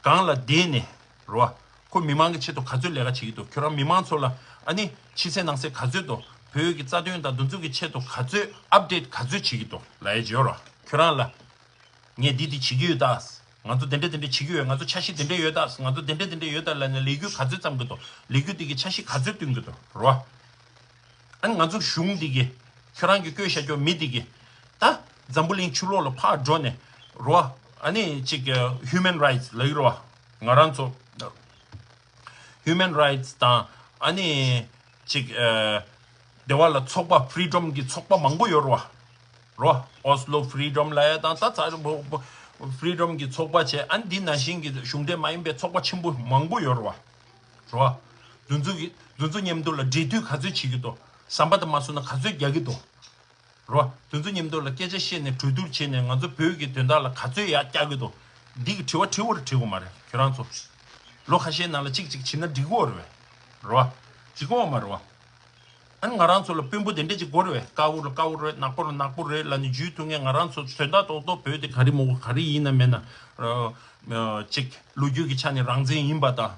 སྒང་ལ་བསྡད་ནས་རོ། ཁོ་མི་མང་གི་ཆེད་དུ་ག་ཚོད་ལས་ཀ་བྱེད་ཀྱི་འདུག་ཁྱོད་རང་མི་མང་ཚོ་ལ་ཨ་ནི་ཕྱི་གསལ་ནང་གསལ་ག་ཚོད་འདུག་བོད་ཀྱི་རྩ་དོན་དང་འདི་ཚོ་གི་ཆེད་དུ་ག་ཚོད་ཨབ་ཌེཊ་ག་ཚོད་བྱེད་ཀྱི་འདུག་ལབ་ཡ་ཅིག་ཡོད་རོ། ཁྱོད་རང་ལ། ངས་འདི་འདི་བྱེད་ཀྱི་ཡོད་ད། ང་ཚོ་དེ་འདྲ་དེ་འདྲ་བྱེད་ཀྱི་ཡོད། ང་ཚོ་འཆར་གཞི་དེ་འདྲ་ཡོད་ད། ང་ཚོ་དེ་འདྲ་དེ་འདྲ་ཡོད་ད་ལབ་ནས་ལས་འགུལ་ག་ཚོད་བརྩམས་ཀྱི་འདུག་ལས་འགུལ་དེ་གི་འཆར་གཞི་ག་ཚོད་བཏོན་གྱི་འདུག་རོ། ཨ་ནི་ང་ཚོ་གཞུང་འདི་གི་ཁྱོད་རང་གི་བསྐོས་བཞག་རྒྱུ་མི་འདི་གི་ད་འཛམ་བུ་གླིང་ཕྱི་ལོགས་ལ་ཕར་འགྲོ་ནས་རོ། ཨ་ནི་ཅིག་ཧིའུ་མན་རའིཊ་ལབ་ཀྱི་རོ། ང་རང་ཚོ་ཧིའུ་མན་རའིཊ་དང་ཨ་ནི་ཅིག་ཨ། དེ་བ་ལ་ཚོགས་པ་ཕི་རི་ཌམ་གྱི་ཚོགས་པ་མང་པོ་ཡོད་རེད་བ། རོ། ཨོ་སི་ལོ་ཕི་རི་ཌམ་ལབ་ཡ་དང་ད་ཚ་ཕི་རི་ཌམ་གྱི་ཚོགས་པ་བྱས། ཨ་ནི་འདི་ནང་བཞིན་གྱི་གཞུང་འབྲེལ་མ་ཡིན་པའི་ཚོགས་པ་ཆེན་པོ་མང་པོ་ཡོད་རེད་བ། རོ། དེ་ཚོ་གི་དེ་ཚོ་མཉམ་དུ་ལ་འབྲེལ་མཐུད་ག་ཚོད་བྱེད་ཀྱི་འདུག་ཟམ་པ་དང་མ་སོང་ན་ག་ཚོད་རྒྱག་གི་འདུག་རོ། དེ་ཚོ་མཉམ་དུ་ལ་སྐད་ཆ་བཤད་ནས་གྲོས་བསྡུར་བྱས་ནས་ང་ཚོ་བོད་ཀྱི་དོན་དག་ལ་ག་ཚོད་ཡར་བཀྱག་གི་འདུག་འདི་གི་དྲི་བ་དྲི་བར་དྲི་དགོས་མ་རེད་ཁྱོད་རང་ཚོ། ལོ་ཁ་ཤས་ནང་ལ་གཅིག་གཅིག་བྱེད་ན་འགྲིག་གི་རེད་བས། རོ། འགྲིག་གི་མ་རེད་བ། ཨ་ནི་ང་རང་ཚོ་ལ་དཔོན་པོ་དེ་འདྲས་ཅིག་དགོས་རེད་བས། དཀར་པོ་ལ་དཀར་པོ་རེད། ནག་པོ་ལ་ནག་པོ་རེད་ལབ་ནས་འཇུས་ཐུབ་མཁན། ང་རང་ཚོ་དོན་དག་རྡོག་རྡོག་བོད་དེ་ག་རེ་མོ་ག་རེ་ཡིན་ན་མེད་ན། ཨ། ཅིག་ལོ་རྒྱུས་ཀྱི་ཆ་ནས་རང་བཙན་ཡིན་པ་དང་།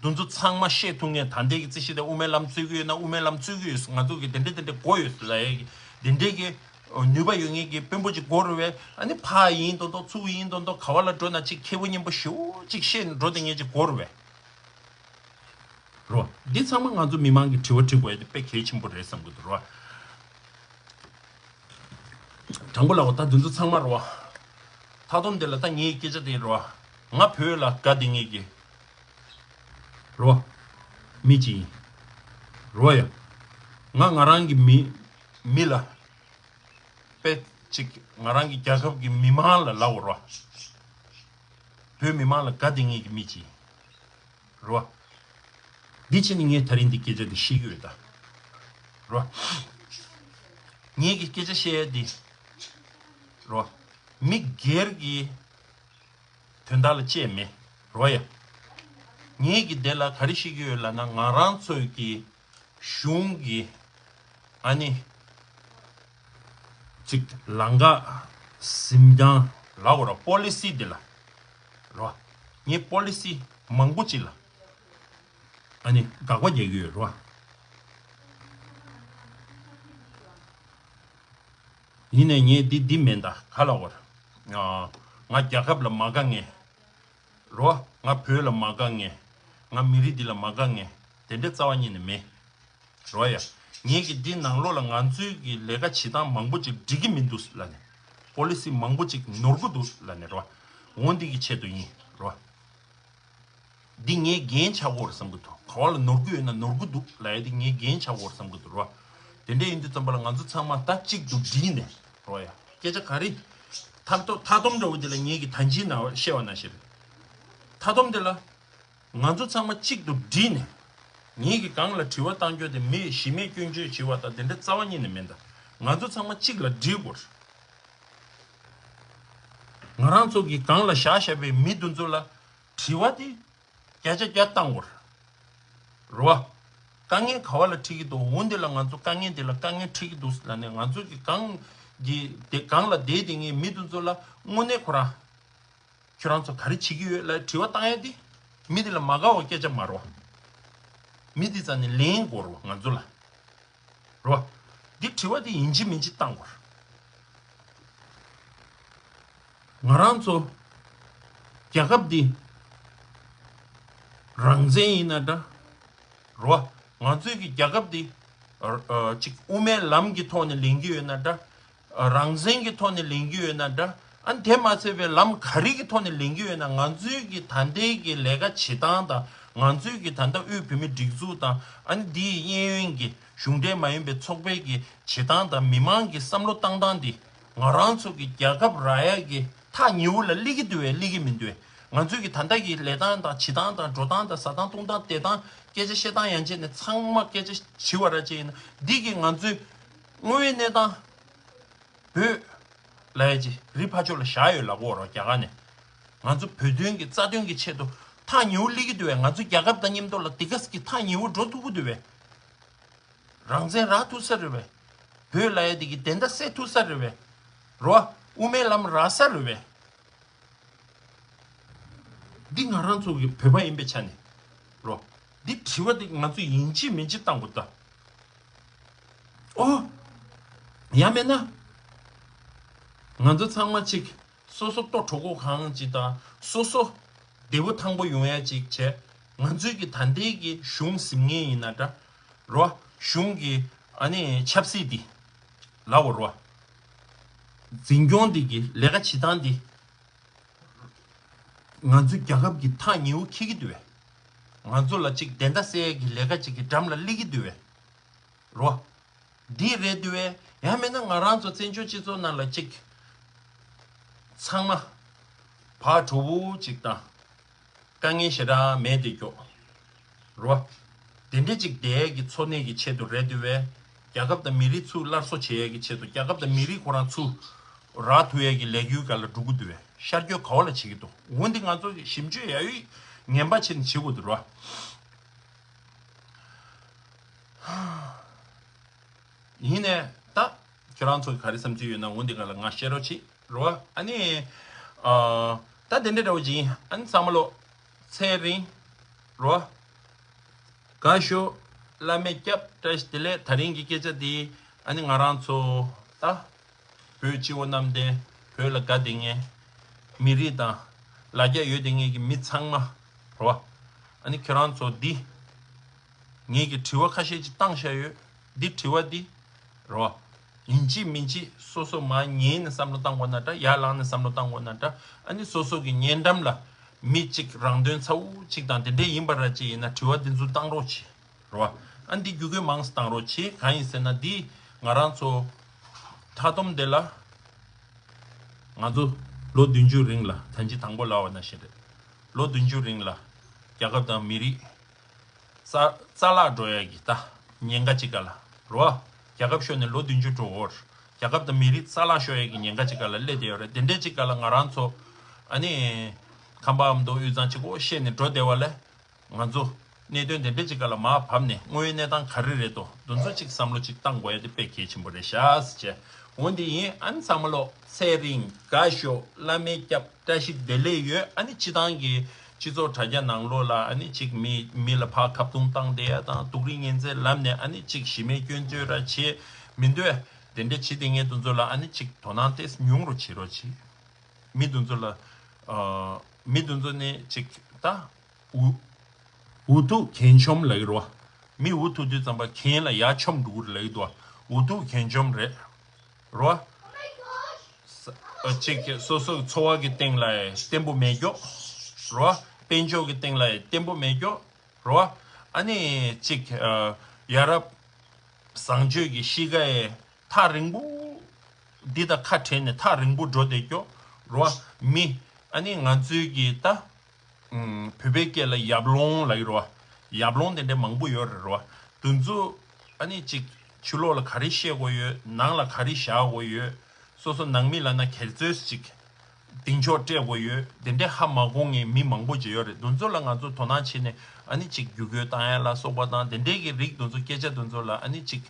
དེ་ཚོ་ཚང་མ་བཤད་ཐུབ་མཁན། ད་ལྟའི་གི་རྩིས་གཞི་དེ་དབུ་མའི་ལམ་རྩོད་ཀྱི་ཡོད་ན་དབུ་མའི་ལམ་རྩོད་ཀྱི་ཡོད། ང་ཚོ་གི་དེ་འདྲས་དེ་འདྲས་དགོས་ཡོད་ལབ་ཡས་ཀྱི་དེ་འདྲས་ཀྱི་ནུས་པ་ཡོད་མཁན་གྱི་དཔོན་པོ་ཅིག་དགོས་རེད་བས། ཨ་ནི་ཕར་ཡིན་མདོག་མདོག་ཚུར་ཡིན་མདོག་མདོག་ག་བ་ལ་འགྲོ་ན་ཅིག་ཁེ་པོ་སྙན་པོ་ཞེ་པོ་ཅིག་བཤད་ནས་འགྲོ་བསྡད་མཁན་ཅིག་དགོས་རེད་བས། རོ། འདི་ཚང་མ་ང་ཚོ་མི་མང་གི་དྲི་བ་དྲི་དགོས་ཡ་དེ་དཔེ་གལ་ཆེན་པོ་རེད་བསམ་གྱི་འདུག་རོ། དྲང་པོ་ལབ་པ་ད་འདི་ཚོ་ཚང་མ་རོ། མཐའ་སྡོམ་དེ་ལ་ད་ངའི་སྐད་ཆ་དེ་རོ། ང་བོད་ལ་དགའ་བསྡད་མཁན་གྱི་རོ། མི་གཅིག་ཡིན། རོ་ཡ། ང་ང་རང་གི་མི་མི་ལ་དཔེ་ཅིག་ང་རང་གི་རྒྱལ་ཁབ་ཀྱི་མི་མང་ལ་ལབ་རོ། བོད་མི་མང་ལ་དགའ་བསྡད་མཁན་གྱི་མི་གཅིག་ཡིན། རོ། འདི་ཕྱིན་ནས་ངས་ད་རིང་འདི་སྐད་ཆ་འདི་བཤད་ཀྱི་ཡོད་ད། རོ། ངས་ཀྱི་སྐད་ཆ་བཤད་ཡ་འདི། རོ། མི་སྒེར་གྱི་དོན་དག་ལ་བཅས་མེད། རོ་ཡ། ངས་ཀྱི་དེ་ལ་ག་རེ་བཤད་ཀྱི་ཡོད་ལབ་ན་ང་རང་ཚོའི་གི་གཞུང་གི་ཨ་ནི་ཅིག་ལམ་ཁ་འཛིན་སྟངས་ལབ་དགོས་ར། པོ་ལི་སི་འདི་ལ་རོ། ངས་པོ་ལི་སི་མང་པོ་ཅིག་ལ་ཨ་ནི་དགག་པ་རྒྱག་གི་ཡོད་རེད་བ། ཡིན་ནའི་ངས་འདི་འདི་མིན་ད་ག་ལ་བར། ང་རྒྱལ་ཁབ་ལ་མ་དགའ་ངེས། རོ། ང་བོད་ལ་མ་དགའ་ངེས། ང་མི་རིགས་འདི་ལ་མ་དགའ་ངེས། དེ་འདྲའི་རྩ་བ་ཉིད་ནས་མེད། རོ་ཡ། ངེད་ཀྱི་འདི་ནང་ལོགས་ལ་ང་ཚོའི་གི་ལས་ཀ་བྱེད་སྟངས་མང་པོ་ཅིག་འགྲིག་གི་མི་འདུག་ལབ་ནས། པོ་ལི་སི་མང་པོ་ཅིག་ནོར་གི་འདུག་ལབ་ནས་རོ། འོ་འདི་གི་ཆེད་དུ་ཡིན་རོ། འདི་ངའི་འགན་ཆགས་ཀྱི་ཡོད་རེད་བསམ་གྱི་འདུག་ག་བ་ལ་ནོར་གྱི་ཡོད་ན་ནོར་གྱི་འདུག་ལབ་ཡ་འདི་ངའི་འགན་ཆགས་ཀྱི་ཡོད་རེད་བསམ་གྱི་འདུག་རོ། དེ་འདྲ་ཡིན་དུས་ཙམ་པ་ལ་ང་ཚོ་ཚང་མ་ད་གཅིག་ཏུ་བསྒྲིལ་ནས་རོ་ཡ། སྐད་ཆ་ག་རེ། མཐའ་སྟོབས་མཐའ་སྟོབས་འདྲ་བོ་འདི་ལ་ངེད་ཀྱི་ད་ཅིའི་ནང་བཤད་པ་ནང་བཞིན་རེད། མཐའ་སྟོབས་འདི་ལ་ང་ཚོ་ཚང་མ་གཅིག་ཏུ་བསྒྲིལ་ནས་ངེད་ཀྱི་སྒང་ལ་དྲི་བ་བཏང་རྒྱུ་དེ་མི་གཞི་མེད་སྐྱོན་བརྗོད་བྱེད་པ་དང་དེ་འདྲ་རྩ་བ་ཉིད་ནས་མེད་ད། ང་ཚོ་ཚང་མ་གཅིག་ལ་བསྒྲིལ་དགོས། ང་རང་ཚོ་གི་སྒང་ལ་བཞག་བཞག་པའི་མི་དེ་ཚོ་ལ་དྲི་བ་དེ་བརྒྱ་ཆ་བརྒྱ་བཏང་དགོས། རེད་བ། དཀའ་ངལ་ག་བ་ལ་འཕྲད་ཀྱི་འདུག་འོ་འདི་ལ་ང་ཚོ་དཀའ་ངལ་འདི་ལ་དཀའ་ངལ་འཕྲད་ཀྱི་འདུག་ལབ་ནས་ང་ཚོ་གི་སྒང་གི་དེ་སྒང་ལ་བསྡད་དེ་ངའི་མི་དེ་ཚོ་ལ་དངོས་གནས་ཁོ་རང་ཁྱོད་རང་ཚོ་ག་རེ་བྱེད་ཀྱི་ཡོད་ལབ་དྲི་བ་བཏང་ཡ་དེ་མི་དེ་ལ་མ་དགའ་བ་སྐད་ཆ་མ་རེད་བ། མི་དེ་རྩ་ནས་ལན་དགོས་རེད་བ་ང་ཚོ་ལ། རོ། འདི་དྲི་བ་འདི་ཡིན་གཅིག་མིན་གཅིག་བཏང་དགོས། ང་རང་ཚོ་རྒྱལ་ཁབ་འདི་རང་བཙན་ཡིན་ན་འདྲ། རོ། ང་ཚོའི་གི་རྒྱལ་ཁབ་འདི་ཨ་ཨ་ཅིག་དབུ་མའི་ལམ་གྱི་ཐོག་ནས་ལེན་གྱི་ཡོད་ན་འདྲ། རང་བཙན་གྱི་ཐོག་ནས་ལེན་གྱི་ཡོད་ན་འདྲ། ཨ་ནི་དེ་མ་ཚད་པའི་ལམ་ག་རེ་གི་ཐོག་ནས་ལེན་གྱི་ཡོད་ན་ང་ཚོའི་གི་ད་ལྟའི་གི་ལས་ཀ་བྱེད་སྟངས་དང་ང་ཚོའི་གི་ད་ལྟ་དབུས་བོད་མི་སྒྲིག་འཛུགས་དང་ཨ་ནི་འདིའི་གཡས་གཡོན་གྱི་གཞུང་འབྲེལ་མ་ཡིན་པའི་ཚོགས་པའི་གི་བྱེད་སྟངས་དང་མི་མང་གི་བསམ་བློ་བཏང་སྟངས་འདི་ང་རང་ཚོ་གི་རྒྱལ་ཁབ་རག་ཡ་གི་ཐག་ཉེ་བོ་ལ་སླེབས་ཀྱི་འདུག་བས་སླེབས་ཀྱི་མི་འདུག་བས། ང་ཚོའི་གི་ད་ལྟ་གི་ལས་སྟངས་དང་བྱེད་སྟངས་དང་འགྲོ་སྟངས་དང་ཟ་སྟངས་འཐུང་སྟངས་བསྡད་སྟངས་སྐད་ཆ་བཤད་སྟངས་ཡན་ཆད་ནས་ཚང་མ་སྐད་ཆ་བྱི་བ་ར་ཅིག་ཡིན་ན་འདི་གི་ང་ཚོའི་དངོས་ཡོད་གནས་སྟངས། བོད་ལ་ཡ་ཅི་རི་ཕ་ཕྱོགས་ལ་བཞག་ཡོད་ལབ་གོ་རོགས་རྒྱ་གར་ནས། ང་ཚོ་བོད་དོན་གྱི་རྩ་དོན་གྱི་ཆེད་དུ་ཐག་ཉེ་བོ་སླེབས་ཀྱི་འདུག་བས། ང་ཚོ་རྒྱལ་ཁབ་དང་མཉམ་དུ་ལ་དེ་ག་ཟེ་གི་ཐག་ཉེ་བོ་འགྲོ་ཐུབ་ཀྱི་འདུག་བས། རང་བཙན་རག་ཐུབ་ས་རེད་བས། བོད་ལ་ཡ་དེ་གི་བདེན་མཐའ་གསལ་ཐུབ་ས་རེད་བས། རོ། དབུ་མའི་ལམ་རག་ས་རེད་བས། འདི་ང་རང་ཚོ་གི་བོད་པ་ཡིན་པའི་ཆ་ནས་རོ། འདི་དྲི་བ་འདི་ང་ཚོ་ཡིན་གཅིག་མིན་གཅིག་བཏང་དགོས་ད། ཨོ། ཡང་མེད་ན། ང་ཚོ་ཚང་མ་གཅིག་སོ་སོ་ལྟོ་གྲོགས་པོ་གང་ཅིག་དང་སོ་སོ་བདེ་པོ་ཐང་པོ་ཡོང་ཡ་ཅིག་བྱས། ང་ཚོའི་གི་ད་ལྟའི་གི་གཞུང་ཟིན་ངེས་ཡིན་ན་འདྲ། རོ། གཞུང་གི་ཨ་ནི་ཆབ་སྲིད་འདི་ལབ་དགོས་རོ། འཛིན་སྐྱོང་འདི་གི་ལས་ཀ་བྱེད་སྟངས་འདི། ང་ཚོའི་རྒྱལ་ཁབ་ཀྱི་ཐག་ཉེ་བོ་འཁེལ་གྱི་འདུག་བས། ང་ཚོ་ལ་གཅིག་བདེན་མཐའ་གསལ་ཡས་ཀྱི་ལས་ཀ་གཅིག་གི་འགྲམ་ལ་སླེབས་ཀྱི་འདུག་བས། རོ། འདི་རེད་འདུག་བས། ཡང་མིན་ན་ང་རང་ཚོ་བཙན་བྱོལ་སྤྱི་ཚོགས་ནང་ལ་གཅིག་ཚང་མ་ཕར་གྲོགས་པོ་གཅིག་དང་། དཀའ་ངལ་ཞེ་དྲག་མེད་དེ་ཀྱོག་རོ། དེ་འདྲ་ཅིག་བསྡད་ཀྱི་འཚོ་གནས་ཀྱི་ཆེད་དུ་རེད་འདུག་བས། རྒྱལ་ཁབ་དང་མི་རིགས་ཚུར་སླར་གསོ་བྱེད་ཡས་ཀྱི་ཆེད་དུ་རྒྱལ་ཁབ་དང་མི་རིགས་ཁོ་རང་ཚུར་རག་ཐུབ་ཡས་ཀྱི་ལས་འགུལ་སྒང་ལ་འགྲོ་གི་འདུག་བས། ཤར་བསྐྱོད་ག་བ་ལ་བྱེད་ཀྱི་འདུག་འོ་འདི་ང་ཚོ་གི་ཞིབ་འཇུག་ཡ་ཡོད་ངན་པ་བྱས་ནས་བྱེད་དགོས་འདུག་རོ། ཡིན་ནས་ད་ཁྱོད་རང་ཚོ་གི་ག་རེ་བསམ་ཚུལ་ཡོད་ན་འོ་འདི་སྒང་ལ་ང་བཤད་རོགས་བྱེད། རོ། ཨ་ནི། ཨ། ད་དེ་འདྲ་འདྲ་བོ་ཅིག་ཡིན། ཨ་ནི་ཚང་མ་ལོ། ཚེ་རིང་། རོ། དགའ་ཤོག་བླ་མས་སྐྱབས། བཀྲ་ཤིས་བདེ་ལེགས། ད་རིང་གི་སྐད་ཆ་འདི་ཨ་ནི་ང་རང་ཚོ་ད་བོད་སྤྱི་བོ་གནམ་བསྟན། བོད་ལ་དགའ་བསྡད་མཁན། མི་རིགས་དང་ལ་རྒྱ་ཡོད་བསྡད་མཁན་གྱི་མི་ཚང་མ་རོ། ཨ་ནི་ཁྱོད་རང་ཚོ་འདི་ངེད་ཀྱི་དྲི་བ་ཁ་ཤས་ཅིག་བཏང་བཞག་ཡོད། འདི་དྲི་བ་འདི་རོ། ཡིན་གཅིག་མིན་གཅིག་སོ་སོ་མར་ཉན་ནས་བསམ་བློ་བཏང་དགོས་ན་འདྲ། ཡར་ལངས་ནས་བསམ་བློ་བཏང་དགོས་ན་འདྲ། ཨ་ནི་སོ་སོ་གི་ཉེ་འགྲམ་ལ་མི་གཅིག་རང་དོན་ཚ་བོ་གཅིག་དང་དེ་འདྲས་ཡིན་པ་ར་གཅིག་ཡིན་ན་དྲི་བ་འདི་ཚོ་བཏང་རོགས་གྱིས་རོ། ཨ་ནི་འདི་རྒྱུ་རྐྱེན་མང་ཙམ་བཏང་རོགས་གྱིས། གང་ཡིན་ཟེར་ན་འདི་ང་རང་ཚོ་མཐའ་སྡོམ་དེ་ལ་ང་ཚོ་ལོ་བདུན་ཅུ་རིང་ལ་ད་ཅི་དང་པོ་ལབ་པ་ནང་བཞིན་རེད། ལོ་བདུན་ཅུ་རིང་ལ་རྒྱལ་ཁབ་དང་མི་རིགས་རྩ་རྩ་བརླག་འགྲོ་ཡ་གི་ད་ཉེན་ཁ་ཅིག་ག་ལ་རོ། རྒྱལ་ཁབ་ཤོར་ནས་ལོ་བདུན་ཅུ་འགྲོ་འོར་རྒྱལ་ཁབ་དང་མི་རིགས་རྩ་བརླག་ཤོར་ཡ་གི་ཉེན་ཁ་ཅིག་ག་ལ་སླེབས་བསྡད་ཡོད་རེད། དེ་འདྲས་ཅིག་ག་ལ་ང་རང་ཚོ་ཨ་ནི་ཁམས་པ་ཨ་མདོ་དབུས་གཙང་གཅིག་པོ་བཤད་ནས་འགྲོ་བསྡད་པ་ལས་ང་ཚོ་གནད་དོན་དེ་འདྲས་ཅིག་ག་ལ་མར་བབས་ནས་དངོས་ཡོད་གནས་སྟངས་ག་རེ་རེད་དོ་འདི་ཚོ་ཅིག་བསམ་བློ་ཅིག་བཏང་དགོས་ཡ་དེ་དཔེ་གལ་ཆེན་པོ་རེད་ཤག་ཟེར་བྱས། འོ་འདི་ཡིན། ཨ་ནི་ཚང་མ་ལོ་ཚེ་རིང་དགའ་ཤོག་བླ་མའི་སྐྱབས། བཀྲ་ཤིས་བདེ་ལེགས་ཡོད། ཨ་ནི་སྤྱི་བཏང་གི་ སྤྱི་ཚོགས་དྲ་རྒྱ་ནང་ལོགས་ལ་ཨ་ནི་ཅིག་མི་མི་ལ་ཕར་ཁ་བརྡུང་བཏང་བསྡད་ཡ་དང་སྡུག་རུས་ངན་ཚད་ལབ་ནས་ཨ་ནི་ཅིག་གཞི་མེད་སྐྱོན་བརྗོད་ར་བྱེད་མི་འདོད། དེ་འདྲ་བྱེད་བསྡད་མཁན་དེ་ཚོ་ལ་ཨ་ནི་ཅིག་དོ་སྣང་ཏོག་ཙམ་ཉུང་རུ་བྱེད་རོགས་གྱིས། མི་དེ་ཚོ་ལ་ཨ་མི་དེ་ཚོ་ནི་ཅིག་ད་འུ་འུ་ཐུག་གན་ཆོམ་ལབ་ཀྱི་རེད་བ། མི་འུ་ཐུག་དུས་ཙམ་པ་གན་ལ་ཡར་མཆོང་འགྲོ་གི་རེད་ལབ་ཀྱི་འདུག་འུ་ཐུག་གན་ཆོམ་རེད། རེད་བ། ས་ཨ་གཅིག་གི་སོ་སོའི་འཚོ་བ་གི་སྟེང་ལ་བརྟན་པོ་མེད་རྒྱུ། རེད་བ། དཔལ་འབྱོར་གི་སྟེང་ལ་བརྟན་པོ་མེད་རྒྱུ། རེད་བ། ཨ་ནི་གཅིག་ཨ་ཡ་རབས་བཟང་སྤྱོད་ཀྱི་གཤིས་ཀ་ཡི་ཐག་རིང་པོ། འདི་དང་ཁ་བྲལ་ནས་ཐག་རིང་པོ་འགྲོ་བསྡད་རྒྱུ། རེད་བ། མི་ཨ་ནི་ང་ཚོའི་གི་ད། ཨུམ། བོད་པའི་སྐད་ལ་ཡབ་ལོང་ལབ་ཀྱི་རེད་བ། ཡབ་ལོང་དེ་འདྲ་མང་པོ་ཡོད་རེད་རེད་བ། དེ་ཚོ་ཨ་ནི་ཅིག་ཕྱི་ལོགས་ལ་ག་རེ་བཤད་དགོས་ཡོད། ནང་ལ་ག་རེ་བཞག་དགོས་ཡོད། སོ་སོ་ནང་མི་ལབ་ན་གལ་ཚོད་ཅིག་གདེང་འཇོག་སྤྲད་དགོས་ཡོད། དེ་འདྲ་ཧ་མ་གོ་མཁན་མི་མང་པོ་ཅིག་ཡོད་རེད། དེ་ཚོ་ལ་ང་ཚོ་དོ་སྣང་བྱས་ནས་ཨ་ནི་ཅིག་བརྒྱུད་སྐུལ་བཏང་ཡ་ལ་སོགས་པ་དང་དེ་འདྲའི་གི་རིགས་དེ་ཚོ་སྐད་ཆ་དེ་ཚོ་ལ་ཨ་ནི་ཅིག་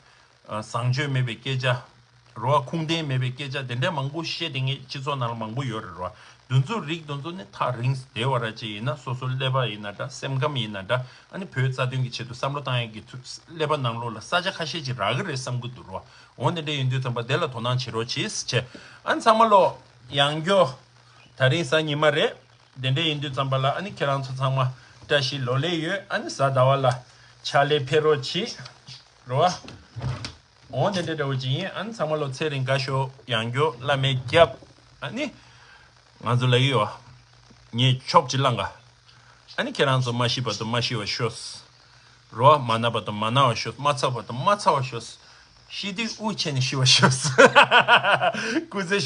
ཨ་བཟང་སྤྱོད་མེད་པའི་སྐད་ཆ། རེད་བ། ཁུངས་ལྡན་མེད་པའི་སྐད་ཆ་དེ་འདྲ་མང་པོ་བཤད་བསྡད་མཁན་སྤྱི་ཚོགས་ནང་ལ་མང་པོ་ཡོད་རེད་བ། དེ་ཚོ་རིགས་དེ་ཚོ་ནི་ཐག་རིང་བསྡད་པ་ར་ཅིག་ཡིན་ན་སོ་སོ་ཀླད་པ་ཡིན་ན་འདྲ། སེམས་ཁམས་ཡིན་ན་འདྲ། ཨ་ནི་བོད་རྩ་དོན་གྱི་ཆེད་དུ་བསམ་བློ་བཏང་ཡག་གི་ཐུ་ཀླད་པ་ནང་ལོགས་ལ་ས་ཆ་ཁ་ཤས་ཅིག་རག་གི་རེད་བསམ་གི་འདུག་རེད་བ། འོ་དེ་འདྲ་ཡིན་དུས་ཙམ་པ་དེ་ལ་དོ་སྣང་བྱེད་རོགས་གྱིས་བྱས། ཨ་ནི་ཚང་མ་ལོ་ཡང་སྐྱོ། ད་རིང་གཟའ་ཉི་མ་རེད། དེ་འདྲ་ཡིན་དུས་ཙམ་པ་ལ་ཨ་ནི་ཁྱེད་རང་ཚོ་ཚང་མ་བཀྲ་ཤིས་ལོ་ལེགས་ཡོད། ཨ་ནི་གཟའ་ཟླ་བ་ལ་ཕྱག་ལས་ཕེབས་རོགས་གྱིས། རེད་བ། འོ་དེ་འདྲ་འདྲ་བོ་ཅིག་ཡིན། ཨ་ནི་ཚང་མ་ལོ་ཚེ་རིང་དགའ་ཤོག་ཡང་སྐྱོ་བླ་མའི་རྒྱབ། ཨ་ནི་ང་ཚོ་ལ་ཡོད། ངས་ཆོབ་ཅིག་བླངས་ག་ཨ་ནི་ཁྱེད་རང་ཚོ་མ་ཤི་བར་དུ་མ་ཤི་བར་ཤོག་རེད་བ། མ་ན་བར་དུ་མ་ན་བར་ཤོག་མ་ཚ་བར་དུ་མ་ཚ་བར་ཤོག་ཤི་དུས་དབུགས་ཆད་ནས་ཤི་བར་ཤོག་སྐུ་ཚེ།